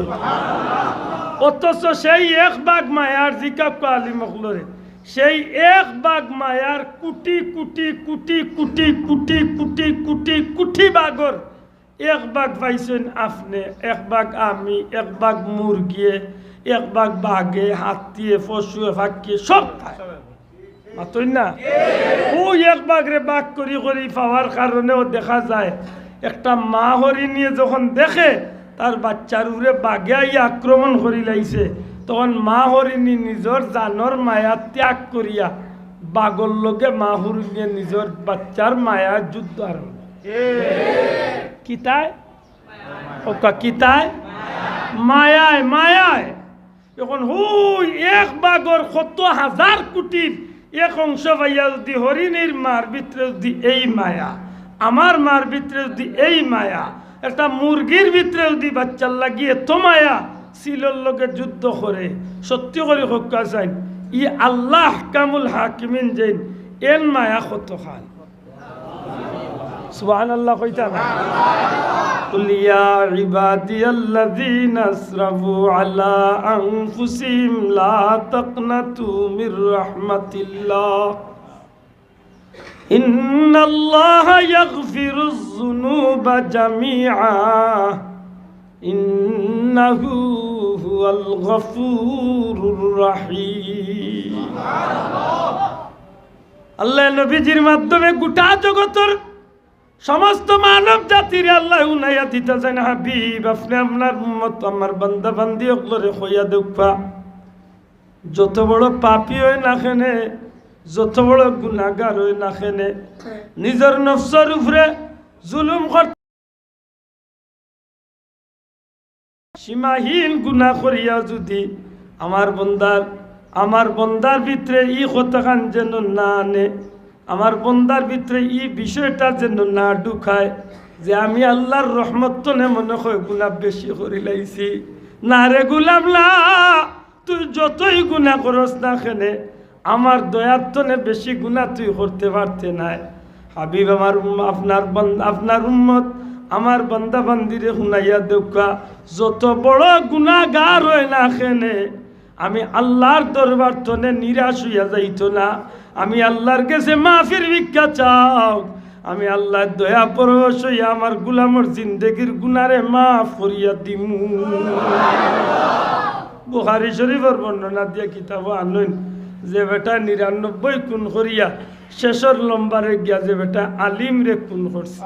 অথচ সেই এক ভাগ মায়ার, জিকাউক্কা আলিম অকলরে, সেই এক ভাগ মায়ার কুটি কুটি কুটি কুটি কুটি কুটি কুটি কুটি ভাগর এক ভাগ পাইছইন আপনে, এক ভাগ আমি, এক ভাগ মুরগিয়ে, এক ভাগ বাঘে, হাতিয়ে, পশুয়ে, পাখিয়ে, সব পায়। মাতইন না? অউ এক ভাগরে ভাগ করি করি পাওয়ার কারণেও দেখা যায়, একটা মা হরিণীয়ে যখন দেখে তার বাচ্চার উপরে বাঘে আইয়া আক্রমণ করিলাইছে, তখন মা হরিণী নিজর জানর মায়া ত্যাগ করিয়া বাঘর লগে মা হরিণীয়ে নিজর বাচ্চার মায়া যুদ্ধ আরম্ভ। কিতায়? ওকা কিতায়? মায়ায়, মায়ায়। এখন হুই এক ভাগর কত হাজার কুটির এক অংশ পাইয়া যুদি হরিণীর মার ভিতরে যুদি এই মায়া, আমার মার ভিতরে যুদি এই মায়া, একটা মুরগির ভিতরে যুদি বাচ্চার লাগি এত মায়া, চিলর লগে যুদ্ধ করে, সত্যি করি কউক্কা চাইন, ই আল্লাহ আহকামুল হাকিমিন যেইন, এন মায়া কত খান। সুবহানাল্লাহ কইতা না? قل يا عبادي الذين أسرفوا على أنفسهم لا تقنطوا من رحمة الله إن الله يغفر الذنوب جميعا إنه هو الغفور الرحيم। আল্লাহ নবীজির মাধ্যমে গোটা জগতর সমস্ত মানব জাতিরে আল্লাহ হুনাইয়া দিতা চাইন, হাবিব, আপনে আপনার উম্মত, আমার বান্দা বান্দি অকলরে কইয়া দেউক্কা, যত বড় পাপী অয় না কেনে, যত বড় গুনাগার অয় না কেনে, নিজর নফসর উপরে জুলুম করতে সীমাহীন গুনা করিয়া যুদি আমার বন্দার, আমার বন্দার ভিতরে ই কথাখান যেন না আনে, আমার বন্দার ভিতরে ই বিষয়টা যেন না ঢুকায় যে আমি আল্লাহর রহমত তনে মনে হয় গুনা বেশি করিলাইছি। না রে গুলাম, না, তুই যতই গুনা করস না কেনে, আমার দয়ার তনে বেশি গুনা তুই করতে পারতে নায়। হাবিব আমার উম্ম-, আপনার বন-, আপনার উম্মত, আমার বান্দা বান্দিরে হুনাইয়া দেউক্কা, যত বড় গুনাগার অয় না কেনে, আমি আল্লাহর দরবার তনে নিরাশ অইয়া যাইতো না। আমি আল্লাহর গেছে মাফির ভিক্ষা চাও, আমি আল্লাহর দয়া পরবশ অইয়া আমার গুলামর জিন্দেগির গুনারে মাফ করিয়া দিমু। বুখারী শরীফর বর্ণনা দিয়া কিতাবো আনইন যে বেটা নিরানব্বই খুন করিয়া শেষর লম্বরে গিয়া যে বেটা আলিমরে খুন করছে।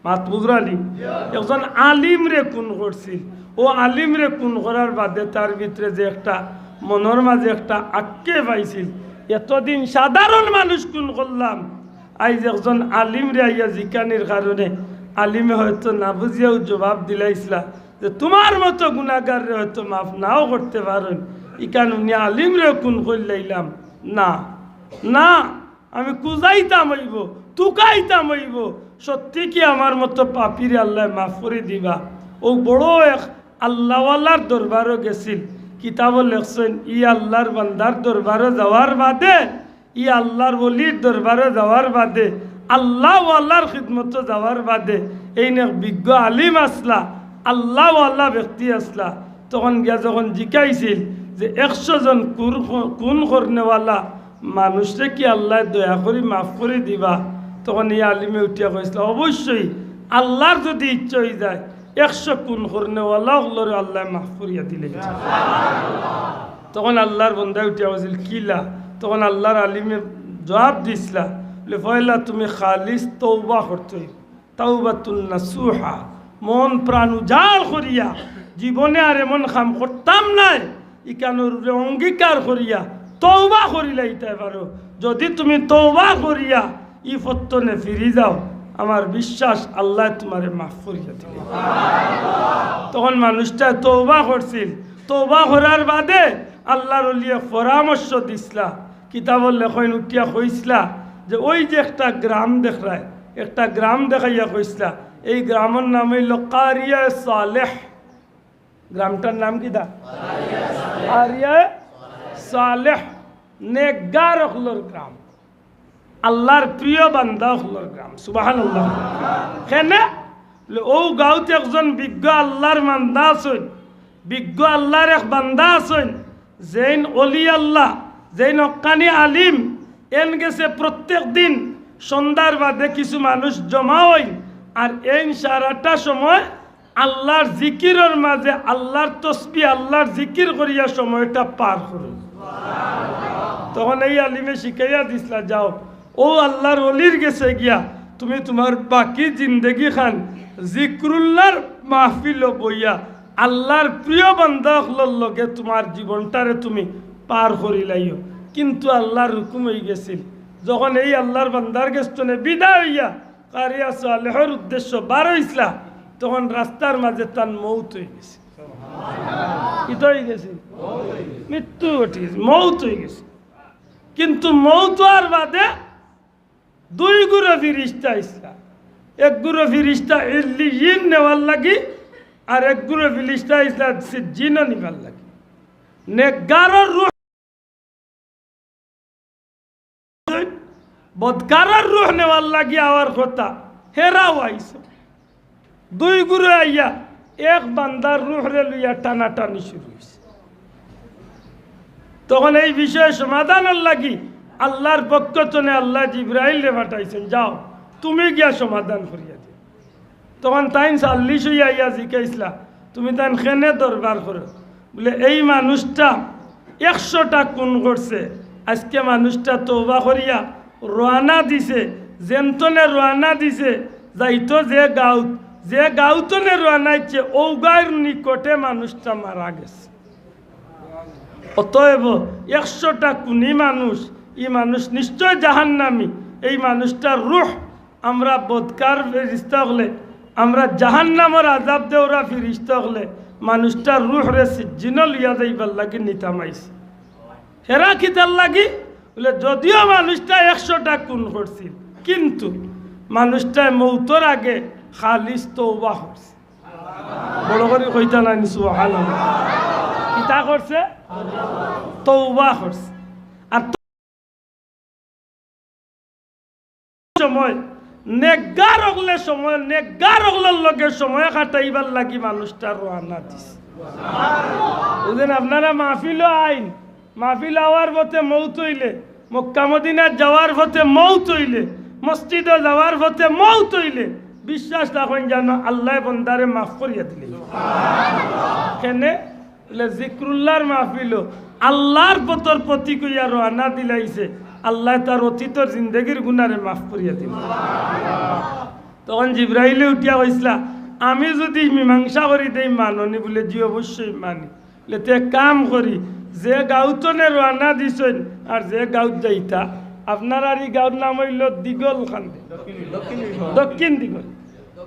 মাত বুঝরা নি? একজন আলিমরে খুন করছিল। অউ আলিমরে খুন করার বাদে তার ভিতরে যে একটা মনর মাঝে একটা আক্ষেপ আইছিল, এতদিন সাধারণ মানুষ খুন করলাম, আইজ একজন আলিমরে আইয়া জিকানির কারণে আলিমে হয়তো না বুঝিয়াউ জবাব দিলাইছলা যে, "তুমার মতো গুনাগাররে হয়তো মাফ নাও করতে পারইন, ইখান হুনিয়া আলিমরেও খুন করিলাইলাম।" না, না, আমি কুজাইতাম অইবো, তুকাইতাম অইবো, সত্যি কি আমার মতো পাপীরে আল্লায় মাফ করি দিবা? অউ বড় এক আল্লাওয়ালার দরবারো গেছিল। কিতাবো লেখছইন, ই আল্লার বান্দার দরবারো যাওয়ার বাদে, ই আল্লার ওলির দরবারো যাওয়ার বাদে, আল্লাওয়ালার খিদমতো যাওয়ার বাদে, এইন এক বিজ্ঞ আলিম আছলা, আল্লাওয়ালা ব্যক্তি আছলা। তখন গিয়া যখন জিকাইছিল যে একশো জন কুর-, খুন করনেওয়ালা মানুষরে কি আল্লায় দয়া করি মাফ করি দিবা? তখন ই আলিমে উঠিয়া কইছলা, "অবশ্যই, আল্লার যুদি ইচ্ছা অইযায়, একশো খুন করনেওয়ালা অকলরে আল্লায় মাফ করিয়া দিলে।" তখন আল্লার বন্দায় উঠিয়া কইছিল, "কিলা?" তখন আল্লার আলিমে জবাব দিছলা, বলে, "পয়লা তুমি খালিস তওবা করতে অইবো।" তাওবাতুন নাসুহা, মন প্রাণ উজাড় করিয়া, জীবনে আর এমন কাম করতাম নায়, ইখানর উপরে অঙ্গীকার করিয়া তওবা করিলাইতায় পারো। যুদি তুমি তওবা করিয়া ই পথ তনে ফিরি যাও, আমার বিশ্বাস আল্লায় তুমারে মাফ করিয়া দিলে। তখন মানুষটায় তওবা করছিল, তওবা করার বাদে আল্লার ওলিয়ে পরামর্শ দিছলা, কিতাবো লেখইন উঠিয়া কইছলা যে অউ যে একটা গ্রাম দেখরায়, একটা গ্রাম দেখাইয়া কইছলা, এই গ্রামর নাম অইলো কারিয়ায়ে সালেহ। গ্রামটার নাম কিতা? কারিয়ায়ে সালেহ, নেকগার অকলর গ্রাম, আল্লার প্রিয় বান্দা অকলর গ্রাম। সুবহানাল্লাহ। কেনে? বলে, অউ গাউত একজন বিজ্ঞ আল্লার বান্দা আছইন, বিজ্ঞ আল্লার এক বান্দা আছইন, যেইন অলি আল্লাহ, যেইন হক্কানি আলিম, এইন গেছে প্রত্যেক দিন সন্ধ্যার বাদে কিছু মানুষ জমা অইন, আর এইন সারাটা সময় আল্লার জিকিরর মাঝে আল্লার তসবিহ, আল্লার জিকির করিয়া সময়টা পার করইন। তখন এই আলিমে শিখাইয়া দিছলা, যাও, অউ আল্লার ওলির গেছে গিয়া তুমি তুমার বাকি জিন্দেগি খান জিকরুল্লাহর মাহফিলো বইয়া আল্লার প্রিয় বান্দা অকলর লগে তুমার জীবনটারে তুমি পার করিলাইও। কিন্তু আল্লার হুকুম অইগেছিল, যখন এই আল্লার বান্দার গেছ তনে বিদায় অইয়া কারিয়া সালেহর উদ্দেশ্য বার অইছলা, তখন রাস্তার মাঝে তান মউত অইগেছে। কিতা অইগেছে? মৃত্যু ঘটিগেছে, মউত অইগেছে। কিন্তু মউত অওয়ার বাদে দুই গুরু ফিরিস্তা আইছলা, এক গুরু ফিরিস্তা ইল্লিয়িন নেওয়ার লাগি, আর এক গুরু ফিরিস্তা আইছলা সিজ্জিনো নিবার লাগি। নেকগারর রুহ, বদকারর রুহ নেওয়ার লাগি আওয়ার কথা, হেরাও আইছে। দুই গুরু আইয়া এক বান্দার রুহরে লইয়া টানাটানি শুরু অইছে। তখন এই বিষয়ে সমাধানর লাগি আল্লার পক্ষ তনে আল্লায় জিব্রাইলরে পাঠাইছইন, যাও, তুমি গিয়া সমাধান করিয়া দিও। তখন তাইন চাল্লিশ অইয়া আইয়া জিকাইছলা, তুমি তাইন কেনে দরবার করো? বলে, এই মানুষটা একশোটা খুন করছে, আইজকে মানুষটা তওবা করিয়া রওয়ানা দিছে, যেন তনে রওয়ানা দিছে, যাইতো যে গাউত, যে গাউত তনে রওয়ানা দিছে, অউ গাউর নিকটে মানুষটা মারা গেছে। অতএব একশোটা খুনি মানুষ, ই মানুষ নিশ্চয় জাহান্নামী। এই মানুষটার রুহ আমরা বদকার ফিরিস্তা অকলে, আমরা জাহান্নামর আজাব দেওরা ফিরিস্তা অকলে মানুষটার রুহরে সিজ্জিনো লইয়া যাইবার লাগি নিতাম আইছি। হেরা কিতার লাগি? বলে, যদিও মানুষটা একশোটা খুন করছিল, কিন্তু মানুষটায় মউতর আগে খালিস তওবা করছে। বড় করি কইতা নায় নি সুবহানাল্লাহ? কিতা করছে? তওবা করছে। আর সময়, নেকগার অকলে সময়, নেকগার অকলর লগে সময় কাটাইবার লাগি মানুষটা রওয়ানা দিছে। বুঝলেন? আপনারা মাহফিলো আইন, মাহফিল আওয়ার পথে মউত অইলে, মক্কা মদিনাত যাওয়ার পথে মউত অইলে, মসজিদো যাওয়ার পথে মউত অইলে, বিশ্বাস রাখইন যেন আল্লায় বন্দারে মাফ করিয়া দিলে। কেনে? বলে, "জিক্রুল্লাহর মাহফিলো আল্লাহর পথর প্রতীক অইয়া রওয়ানা দিলাইছে, আল্লায় তার অতীতর জিন্দেগির গুনারে মাফ করিয়া দিবা।" তখন জিব্রাইলে উঠিয়া কইছলা, "আমি যুদি মীমাংসা করি দেই, মাননি?" বলে, "জি, অবশ্যই মানি।" বলে, "তে এক কাম করি, যে গাঁও তনে রওয়ানা দিছইন আর যে গাঁওত যাইতা, আপনারার ই গাঁওর নাম অইলো দিগল কান্দি, দক্ষিণ দিগল।"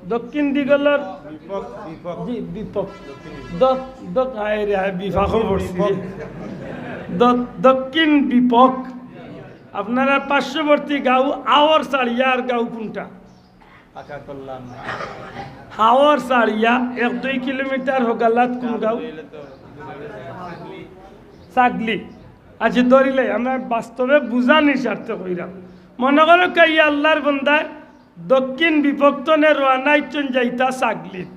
দক্ষিণ দিগলর বিপক, বিপক। জি, বিপক। দক-, দক-, হায় রে হায়, বিপাকও পড়ছি রে। বিপক। দ-, দক্ষিণ বিপক। আপনারার পার্শ্ববর্তী গাঁও আওর ছাড়িয়া আর গাঁও কুনটা? পাকা করলাম। হাওর ছাড়িয়া এক দুই কিলোমিটার হগালাত কুন গাঁও? ছাগলি। আচ্ছা, ধরিলাই, আমরা বাস্তবে বুঝানির স্বার্থে কইরাম। মনো করো, কাইয়া আল্লাহর বন্দায় দক্ষিণ বিপক তনে রওয়ানা অইছইন যাইতা ছাগলিত।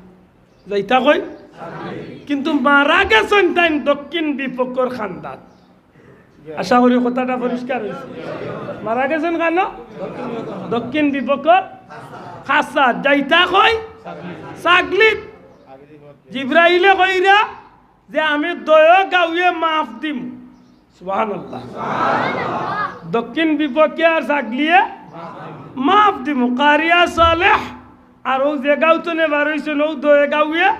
যাইতা কই? কিন্তু মারা গেছইন তাইন দক্ষিণ বিপকর কান্দাত। আশা করি কথাটা পরিষ্কার অইছে। মারা গেছইন কানো? দক্ষিণ বিপকর কান্দাত। যাইতা কই? ছাগলিত। জিব্রাইলে কইরা যে আমি দুইও গাঁওয়ে মাফ দিমু। সুবহানাল্লাহ। দক্ষিণ বিপকে আর ছাগলিয়ে মাফ দিমু। কারিয়া সালেহ আর অউ যে গাঁও তনে বার অইছইন, অউ দুইও গাঁওয়ে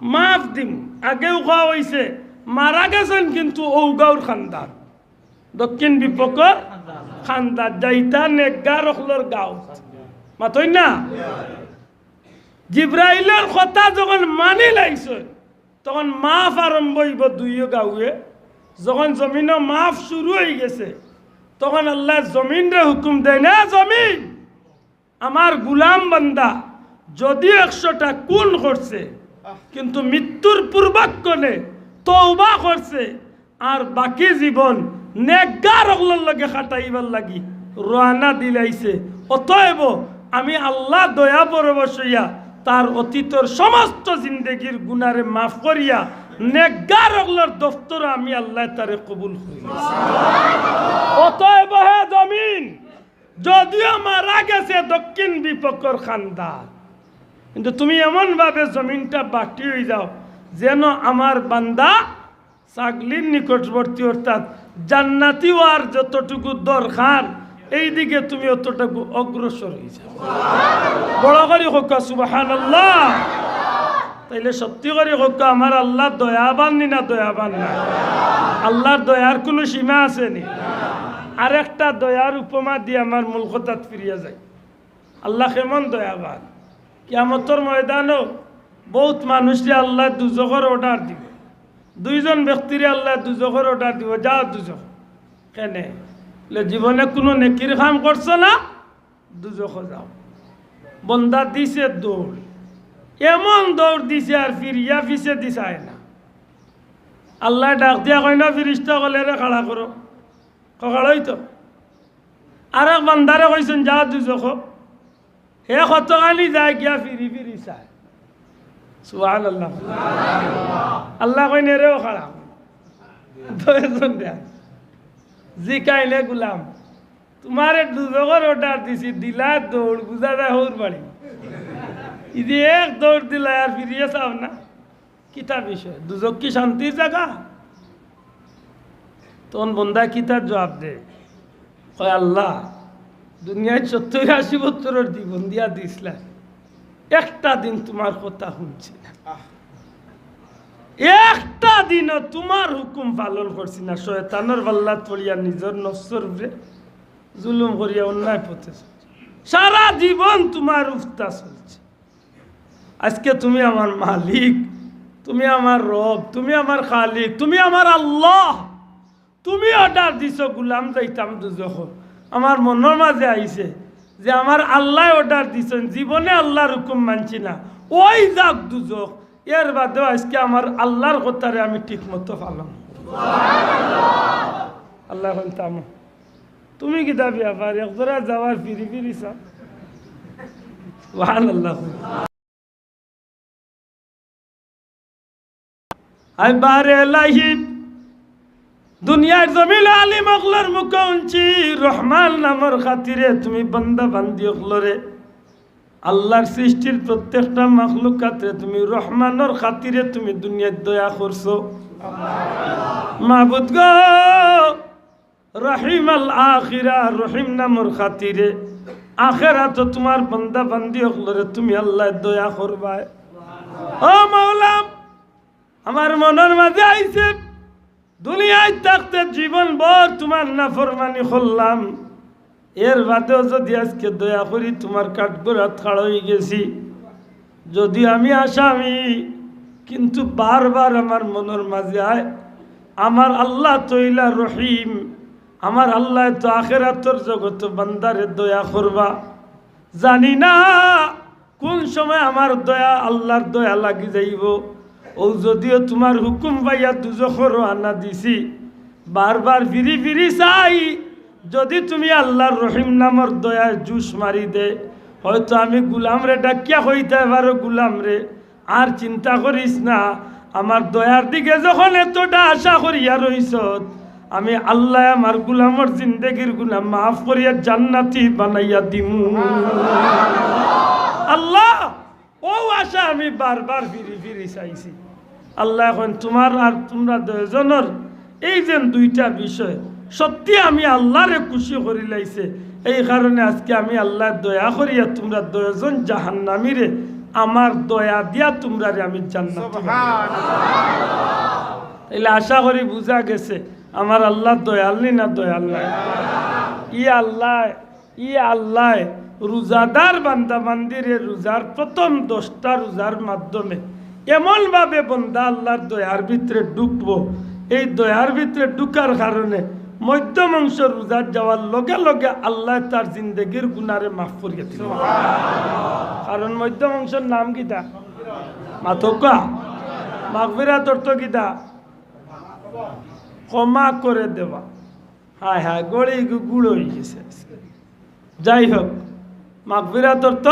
মাফ দিমু। আগেও কওয়া অইছে, মারা গেছইন কিন্তু অউ গাঁওর কান্দাত, দক্ষিণ বিপকর কান্দাত, যাইতা নেকগার অকলর গাঁও। মাতইন না? জিব্রাইলর কথা যখন মানিলাইছইন, তখন মাফ আরম্ভ অইবো দুইও গাঁওয়ে। যখন জমিনো মাফ শুরু অইগেছে, তখন আল্লায় জমিনরে হুকুম দেইন, "এ জমিন, আমার গুলাম বান্দা যদিও একশোটা খুন করছে, কিন্তু মৃত্যুর পূর্বাক্ষণে তওবা করছে, আর বাকি জীবন নেকগার অকলর লগে কাটাইবার লাগি রওয়ানা দিলাইছে। অতএব আমি আল্লাহ দয়া পরবশ অইয়া তার অতীতর সমস্ত জিন্দেগির গুনারে মাফ করিয়া নেকগার অকলর দফতর আমি আল্লায় তারে কবুল করিলাইছি।" অতএব হে জমিন, যদিও মারা গেছে দক্ষিণ বিপকর কান্দাত, কিন্তু তুমি এমনভাবে জমিনটা বাটি অইযাও যেন আমার বান্দা ছাগলির নিকটবর্তী, অর্থাৎ জান্নাতি অওয়ার যতটুকু দরকার, এইদিকে তুমি অতটুকু অগ্রসর অইযাও। বড় করি কউক্কা সুবহানাল্লাহ। তাইলে সত্যি করি কউক্কা, আমার আল্লাহ দয়াবান নি না দয়াবান না? আল্লাহর দয়ার কুনু সীমা আছে নি? আরেকটা দয়ার উপমা দিয়া আমার মূল কথাত ফিরিয়া যাই। আল্লাহ কেমন দয়াবান। কিয়ামতর ময়দানো বউত মানুষরে আল্লায় দুজখর order দিবো। দুইজন ব্যক্তিরে আল্লায় দুজখর order দিবো, "যাও দুজখো।" কেনে? বলে, "জীবনে কুনু নেকির কাম করছো না, দুজখো যাও।" বন্দা দিছে দৌড়, এমন দৌড় দিছে আর ফিরিয়া পিছেদি চায় না। আল্লায় ডাক দিয়া কইন, "ফিরিস্তা অকলরে খাড়া করো।" কও, "খাড়া অইতো।" আরেক বান্দারে কইছইন, "যা দুজখো।" হে কতখানি যায় গিয়া ফিরি ফিরি চায়। সুবহানাল্লাহ। আল্লায় কইন, "এরেও খাড়া।" দুইজন দেয়। জিকাইন, "এ গুলাম, তুমারে দুজখর order দিছি, দিলায় দৌড়, বুঝা যায় হউর বাড়ি। ইদি এক দৌড় দিলায় আর ফিরিয়া চাও না।" কিতা বিষয়? দুজখ কি শান্তির জাগা? তখন বন্দায় কিতা জুয়াব দে? কয়, "আল্লাহ, দুনিয়াত সত্তইর আশি বছরর জীবন দিয়া দিছলায়, একটা দিন তুমার কথা হুনছি না, একটা দিনও তুমার হুকুম পালন করছি না, শয়তানর পাল্লাত পড়িয়া নিজর নফসর উপরে জুলুম করিয়া অন্যায় পথে চলছি। সারা জীবন তুমার উস্তা চলছি।" আজকে তুমি আমার মালিক, তুমি আমার রব, তুমি আমার খালিক, তুমি আমার আল্লাহ। তুমি order দিছো গুলাম যাইতাম দুজখো। আমার মনর মাঝে আইছে যে আমার আল্লায় order দিছইন, জীবনে আল্লাহর হুকুম মানছি না, অউ যাউক দুজখ, এর বাদেও আজকে আমার আল্লাহর কথারে আমি ঠিক মতো পালন করব। আল্লায় কইন, "থামো।" তুমি কিতা ব্যাপার, একজরা যাওয়ার ফিরি ফিরি চাও? সুবহানাল্লাহ। আই বারে লাহি, দুনিয়ার জমিন আলিম অকলর মুখে হুনছি, রহমান নামর খাতিরে তুমি বান্দা বান্দি অকলরে, আল্লাহর সৃষ্টির প্রত্যেকটা মাখলুকাতরে তুমি রহমানর খাতিরে তুমি দুনিয়াত দয়া করছো। মাবুদ গো, রহিম আল আখিরা, রহিম নামর খাতিরে আখেরাতো তুমার বান্দা বান্দি অকলরে তুমি আল্লায় দয়া করবায়। ও মাওলা, আমার মনর মাঝে আইছে, দুনিয়াত থাকতে জীবন ভর তুমার নাফরমানি করলাম, এর বাদেও যুদি আজকে দয়া করি তুমার কাঠগড়াত খাড়া অইগেছি, যুদি আমি আসামি, কিন্তু বারবার আমার মনর মাঝে আয়, আমার আল্লাহ তো অইলা রহিম, আমার আল্লায় তো আখেরাতর জগতো বান্দারে দয়া করবা। জানি না কুন সময় আমার দয়া, আল্লার দয়া লাগি যাইবো। অউ যুদিও তুমার হুকুম পাইয়া দুজখো রওয়ানা দিছি, বারবার ফিরি ফিরি চাই, যুদি তুমি আল্লার রহিম নামর দয়ায় জুশ মারি দে, হয়তো আমি গুলামরে ডাকিয়া কইতায় পারো, গুলামরে, আর চিন্তা করিস না, আমার দয়ার দিকে যখন এতটা আশা করিয়া রইছত, আমি আল্লায় আমার গুলামর জিন্দেগির গুনা মাফ করিয়া জান্নাতি বানাইয়া দিমু। আল্লাহ, অউ আশা আমি বারবার ফিরি ফিরি চাইছি। আল্লায় কইন, তুমার আর তুমরা দুইজনর এই যে দুইটা বিষয়, সত্যি আমি আল্লারে খুশি করিলাইছে। এই কারণে আজকে আমি আল্লায় দয়া করিয়া তুমরা দুইজন জাহান্নামীরে আমার দয়া দিয়া তুমরারে আমি জান্নাতি বানাই। তাইলে আশা করি বুঝা গেছে আমার আল্লাহ দয়াল নি না দয়াল নায়? ই আল্লায়, ই আল্লায় রোজাদার বান্দা বান্দিরে রোজার প্রথম দশটা রোজার মাধ্যমে এমনভাবে বন্দা আল্লার দয়ার ভিতরে ঢুকবো, এই দয়ার ভিতরে ঢুকার কারণে মধ্যম অংশ রোজাত যাওয়ার লগে লগে আল্লায় তার জিন্দেগির গুনারে মাফ করিয়া দিল। কারণ মধ্যম অংশর নাম কিতা? মাতউক্কা। মাগফিরাত অর্থ কিতা? ক্ষমা করে দেওয়া। হায় হায়, গড়ি গু-, গুড় অইগেছে। যাই হোক, মাগফিরাত অর্থ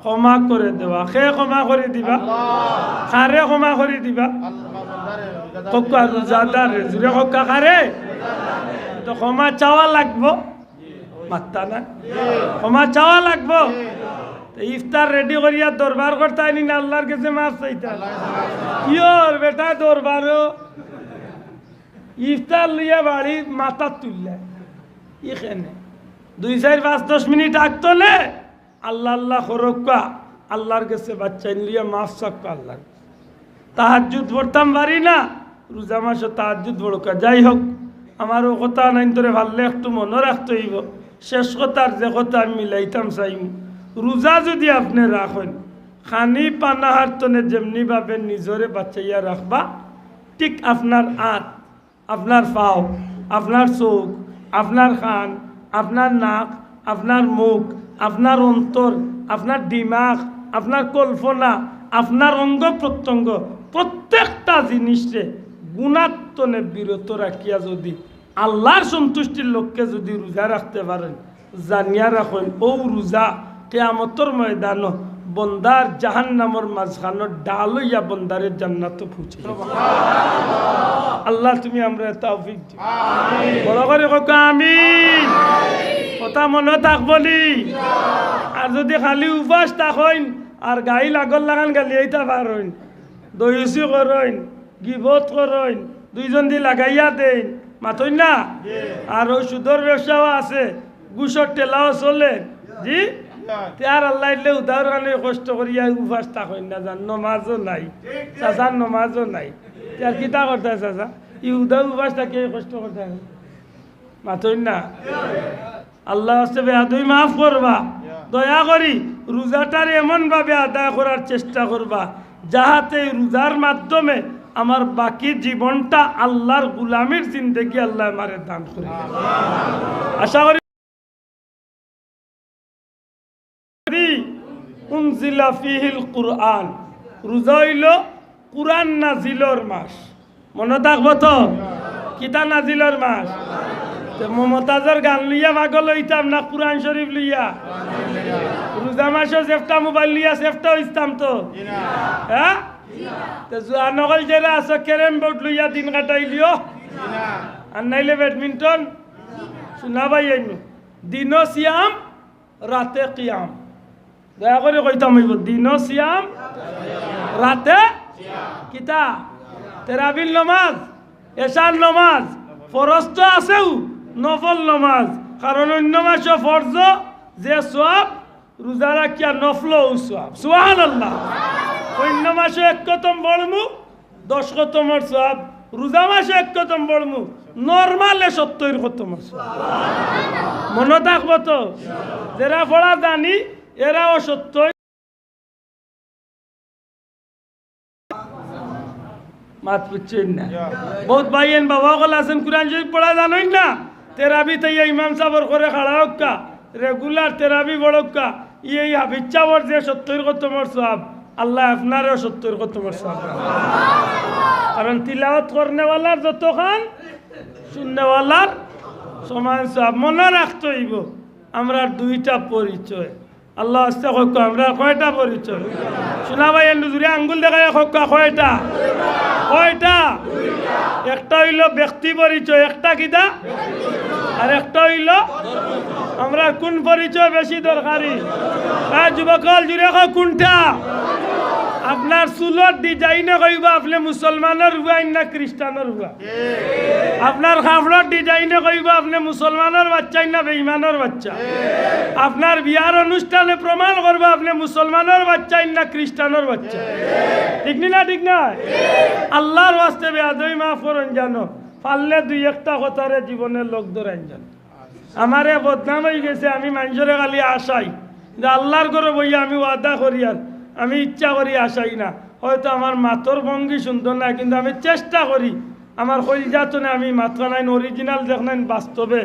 ক্ষমা করে দেওয়া। কে ক্ষমা করি দিবা? কারে ক্ষমা করি দিবা? কউক্কা, রোজাদাররে। জুরে কউক্কা, কারে? তো ক্ষমা চাওয়া লাগবো, মাত্তা না? ক্ষমা চাওয়া লাগবো। তো ইফতার রেডি করিয়া দরবার করতায় নি না আল্লার গেছে মাফ চাইতা? কিওর বেটা দরবারো ইফতার লইয়া বাড়ি মাথাত তুললা। ইখানে দুই, চাইর, পাঁচ, দশ মিনিট আগ তলে আল্লাহ আল্লাহ করউক্কা, আল্লার গেছে বাচ্চাইন লইয়া মাফ চাউক্কা আল্লার। তাহাজ্জুদ পড়তাম পারি না, রোজা মাসো তাহাজ্জুদ পড়উক্কা। যাই হোক, আমার অউ কথা নাইন ধরে পারলে একটু মনো রাখতে অইবো। শেষ কথার যে কথা আমি মিলাইতাম চাইমু, রোজা যুদি আপনে রাখইন, খানি পানাহার তনে যেমনি ভাবে নিজরে বাঁচাইয়া রাখবা, ঠিক আপনার আত, আপনার পাও, আপনার চউখ, আপনার কান, আপনার নাক, আপনার মুখ, আপনার অন্তর, আপনার দিমাগ, আপনার কল্পনা, আপনার অঙ্গ প্রত্যঙ্গ, প্রত্যেকটা জিনিসরে গুনার তনে বিরত রাখিয়া যুদি আল্লার সন্তুষ্টির লক্ষ্যে যুদি রোজা রাখতে পারইন, জানিয়া রাখইন, অউ রোজা কিয়ামতর ময়দানো বন্দার জাহান্নামর মাঝখানো ঢাল অইয়া বন্দারে জান্নাতো পৌঁছাইবো। আল্লাহ, তুমি আমরারে তৌফিক দিও। বড় করি কউক্কা, আমিন। কথা মনো থাকবো নি? আর যুদি খালি উপাস থাকইন আর গাইল আগর লাখান গালিয়াইতা পারইন, দইউসি করইন, গিবত করইন, দুইজনদি লাগাইয়া দেইন, মাতইন না? আর অউ সুদর ব্যবসাও আছে, ঘুষর ঠেলাও চলে, জি? তে আর আল্লায় দিলে উদাহরণে কষ্ট করিয়া উপাস থাকইন না, যান নমাজও নাই, চাচার নমাজও নাই, তে আর কিতা করতায় চাচা? ই উদা উপাস থাকিয়া কষ্ট করতায়, মাতইন না? আল্লার ওয়াস্তে বেয়াদবি মাফ করবা। দয়া করি রোজাটারে এমন ভাবে আদায় করার চেষ্টা করবা, যাহাতে এই রোজার মাধ্যমে আমার বাকি জীবনটা আল্লার গুলামির জিন্দেগি আল্লায় আমারে দান করি। আশা করি উনজিলা ফিহিল কুরআন, রোজা অইলো কুরআন নাজিলর মাস। মনো থাকবো তো? কিতা নাজিলর মাস? তে মমতাজর গান লইয়া পাগল অইতাম না কুরআন শরীফ লইয়া? রোজা মাসো যেফটা মোবাইল লইয়া সেফটা অইতাম তো? হ্যাঁ? তে জুয়ান অকল যেরা আছো, ক্যারেম বোর্ড লইয়া দিন কাটাইলিও, আর নাইলে ব্যাডমিন্টন। শুনা ভাই, আইনু দিনো সিয়াম, রাতে কিয়াম। দয়া করি কইতাম অইবো, দিনো সিয়াম, রাতে কিতা? তেরাবির নমাজ, এশার নমাজ, ফরজ তো আছেউ, নফল নমাজ, কারণ অইন্য মাসো ফরজ যে সওয়াব, রোজা রাখিয়া নফলো অউ সওয়াব। সুবহানাল্লাহ। অইন্য মাসো এক খতম পড়মু, দশ খতমর সওয়াব, রোজা মাসো এক খতম পড়মু, নরমালে সত্তইর খতমর সওয়াব। মনো থাকবো তো? যেরা পড়া জানি, এরাও সত্তইর। মাত বুঝছইন না? বউত ভাইয়াইন বাবা অকল আছইন, কুরআন শরীফ পড়া জানইন না, তেরাবিত আইয়া ইমাম সাবর ঘরো খাড়া অউক্কা, regular তেরাবি পড়উক্কা, ই এই হাফিজ সাবর যে সত্তইর খতমর সওয়াব, আল্লায় আপনারেও সত্তইর খতমর সওয়াব দান করউক। কারণ তিলাওয়াত করনেওয়ালার যতখান, শুননেওয়ালার সমান সওয়াব। মনো রাখতে অইবো, আমরার দুইটা পরিচয়। আল্লার ওয়াস্তে কউক্কা, আমরার কয়টা পরিচয়? শুনা ভাই, একটু জুরে আঙ্গুল দেখাইয়া কউক্কা, কয়টা? কয়টা? একটা অইলো ব্যক্তি পরিচয়, একটা কিতা? আর একটা অইলো আমরার কুন পরিচয় বেশি দরকারি? হ্যাঁ, যুবক অকল, জুরে কউক্কা, কুনটা? আপনার চুলর design-এ কইবো আপনে মুসলমানর পুয়া না খ্রিস্টানর পুয়া। আপনার কাপড়র design-এ কইবো আপনে মুসলমানর বাইচ্চা না বেইমানর বাইচ্চা। আপনার বিয়ার অনুষ্ঠানে প্রমাণ করবো আপনে মুসলমানর বাইচ্চা না খ্রিস্টানর বাইচ্চা। ঠিক নি না? ঠিক না? আল্লার ওয়াস্তে বেয়াদবি মাফ করইন জানো, পারলে দুই একটা কথারে জীবনে লগ ধরাইন জানো। আমারে বদনাম অইগেছে, আমি মানষরে খালি আশাই, যে আল্লার ঘরো বইয়া আমি ওয়াদা করি, আর আমি ইচ্ছা করি আশাই না। হয়তো আমার মাতর ভঙ্গি সুন্দর নায়, কিন্তু আমি চেষ্টা করি আমার কইলজা থনে আমি মাতরাম নাইন, original দেখরাম নাইন বাস্তবে।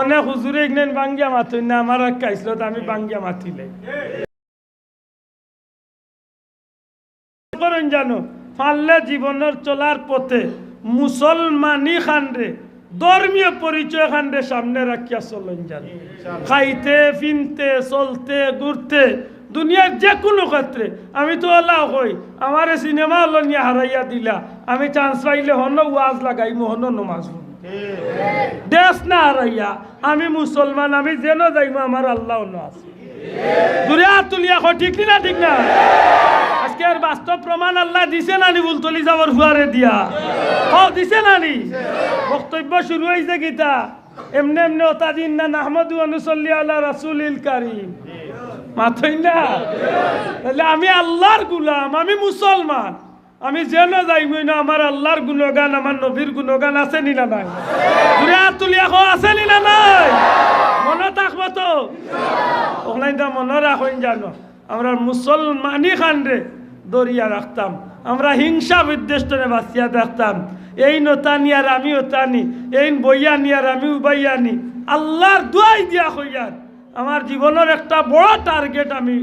অনেক হুজুরে ইগনাইন ভাঙ্গিয়া মাতইন না, আমার এক কাইসলত আমি ভাঙ্গিয়া মাতিলে। করইন জানো, পারলে জীবনর চলার পথে মুসলমানি খানরে, ধর্মীয় পরিচয় খানরে সামনে রাখিয়া চলইন জানো। খাইতে, ফিনতে, চলতে, ঘুরতে, দুনিয়ার যে কুনু ক্ষেত্রে। আমি তো অলাউ কই, আমারে সিনেমা হলো নিয়া হারাইয়া দিলা, আমি chance পাইলে হনো ওয়াজ লাগাইমু, হনো নমাজ পড়মু। Dress না হারাইয়া, আমি মুসলমান, আমি যেনো যাইমু, আমার আল্লা অনো আছে। জুরে আত তুলিয়া কও, ঠিক নি না? ঠিক না? আজকের বাস্তব প্রমাণ আল্লায় দিছে না নি ফুলতলি সাবর পুয়ারে দিয়া? কও, দিছে না নি? বক্তব্য শুরু অইছে কিতা? এমনে এমনে অতা দিন না, নাহমাদু ওয়া নুসাল্লি আলা রাসূলিল কারীম। মাতইন না? তাইলে আমি আল্লার গুলাম, আমি মুসলমান। আমি যেনো যাইমু অনো আমার আল্লার গুণগান, আমার নবীর গুণগান আছে নি না নাই? জুরে আত তুলিয়া কও, আছে নি না নাই? মনো থাকবো তো? অকলাইনতা মনো রাখইন জানো, আমরা মুসলমানি খানরে ধরিয়া রাখতাম, আমরা হিংসা বিদ্বেষ থনে বাঁচিয়া থাকতাম। এইন অতা নি আর আমি অতা নি, এইন বইয়া নি আর আমি উবাইয়া নি। আল্লার দুয়াই দিয়া কইয়ার, আমার জীবনর একটা বড় target, আমি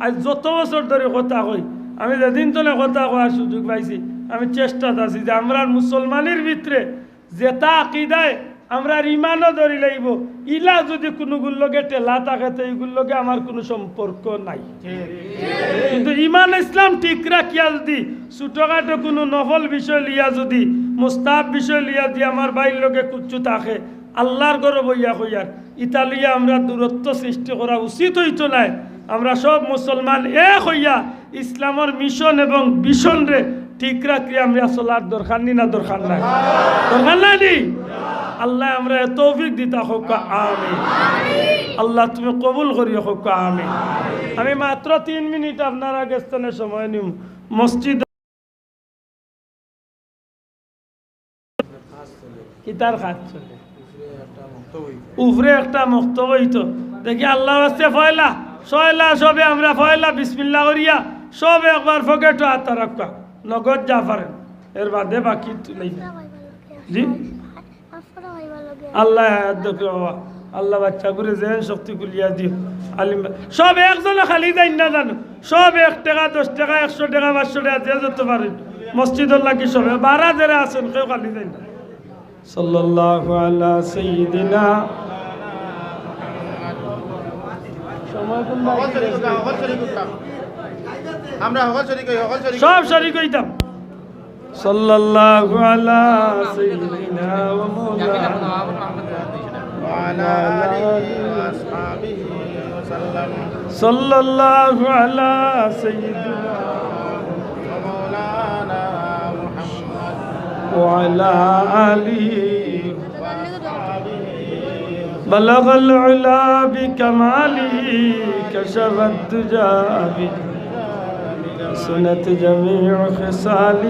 আইজ যত বছর ধরি কথা কই, আমি যেদিন থনে কথা কওয়ার সুযোগ পাইছি, আমি চেষ্টাত আছি যে আমরার মুসলমানির ভিতরে যেটা আকিদায় আমরার ইমানও ধরি লাইবো, ইলা যুদি কুনুগুর লগে ঠেলা থাকে, তে ইগুর লগে আমার কুনু সম্পর্ক নাই। কিন্তু ইমান ইসলাম ঠিক রাখিয়া যুদি ছোটখাটো কুনু নফল বিষয় লইয়া যুদি, মুস্তাহাব বিষয় লইয়া যুদি আমার ভাইর লগে কুচ্ছু থাকে, আল্লার ঘরো বইয়া কইয়ার, ইতা লইয়া আমরা দূরত্ব সৃষ্টি করা উচিত অইতো নায়। আমরা সব মুসলমান এক অইয়া ইসলামর mission এবং vision রে ঠিক রাখিয়া আমরা চলার দরকার নি না দরকার নাই? দরকার নাই নি? আল্লায় আমরারে তৌফিক দিতা কউক্কা, আমিন। আল্লা তুমি কবুল করিও কউক্কা, আমিন। আমি মাত্র তিন মিনিট আপনারার গেছ থনে সময় নিমু। মসজিদ কিতার কাজ চলে? উপরে একটা মক্তব অইতো। দেখি আল্লার ওয়াস্তে পয়লা, পয়লা সবে আমরা পয়লা বিসমিল্লাহ করিয়া সবে একবার পকেটো আত রাখবা। নগদ যা পারেন। এর বাদে বাকি তুলাইবা। জি? আল্লায় হায়াত দেউক্কা বাবা। আল্লায় বাচ্চাগুরে যেন শক্তি খুলিয়া দিও। আলিম বা-, সব একজনও খালি যাইন না জানো। সব এক টেকা, দশ টেকা, একশো টেকা, পাঁচশো টেকা, যে যত পারেন। মসজিদর লাগি সবে, বারা যেরা আছেন, কেউ খালি যাইন না। সাল্লাল্লাহু আলা সাইয়্যিদিনা। সময় কোন বাকি আছে? আমরা হকল শরিক অই, হকল শরিক অই। সব শরিক অইতাম। সাল্লাল্লাহু আলা সাইয়্যিদিনা ওয়া মাওলানা ওয়া আলা আলিহি ওয়া আসহাবিহি ওয়া সাল্লাম। সাল্লাল্লাহু আলা সাইয়্যিদিনা ওয়া মাওলানা মুহাম্মদ। وعلى آله بلغ العلا بكماله، كشف الدجى بجماله، حسنت جميع خصاله.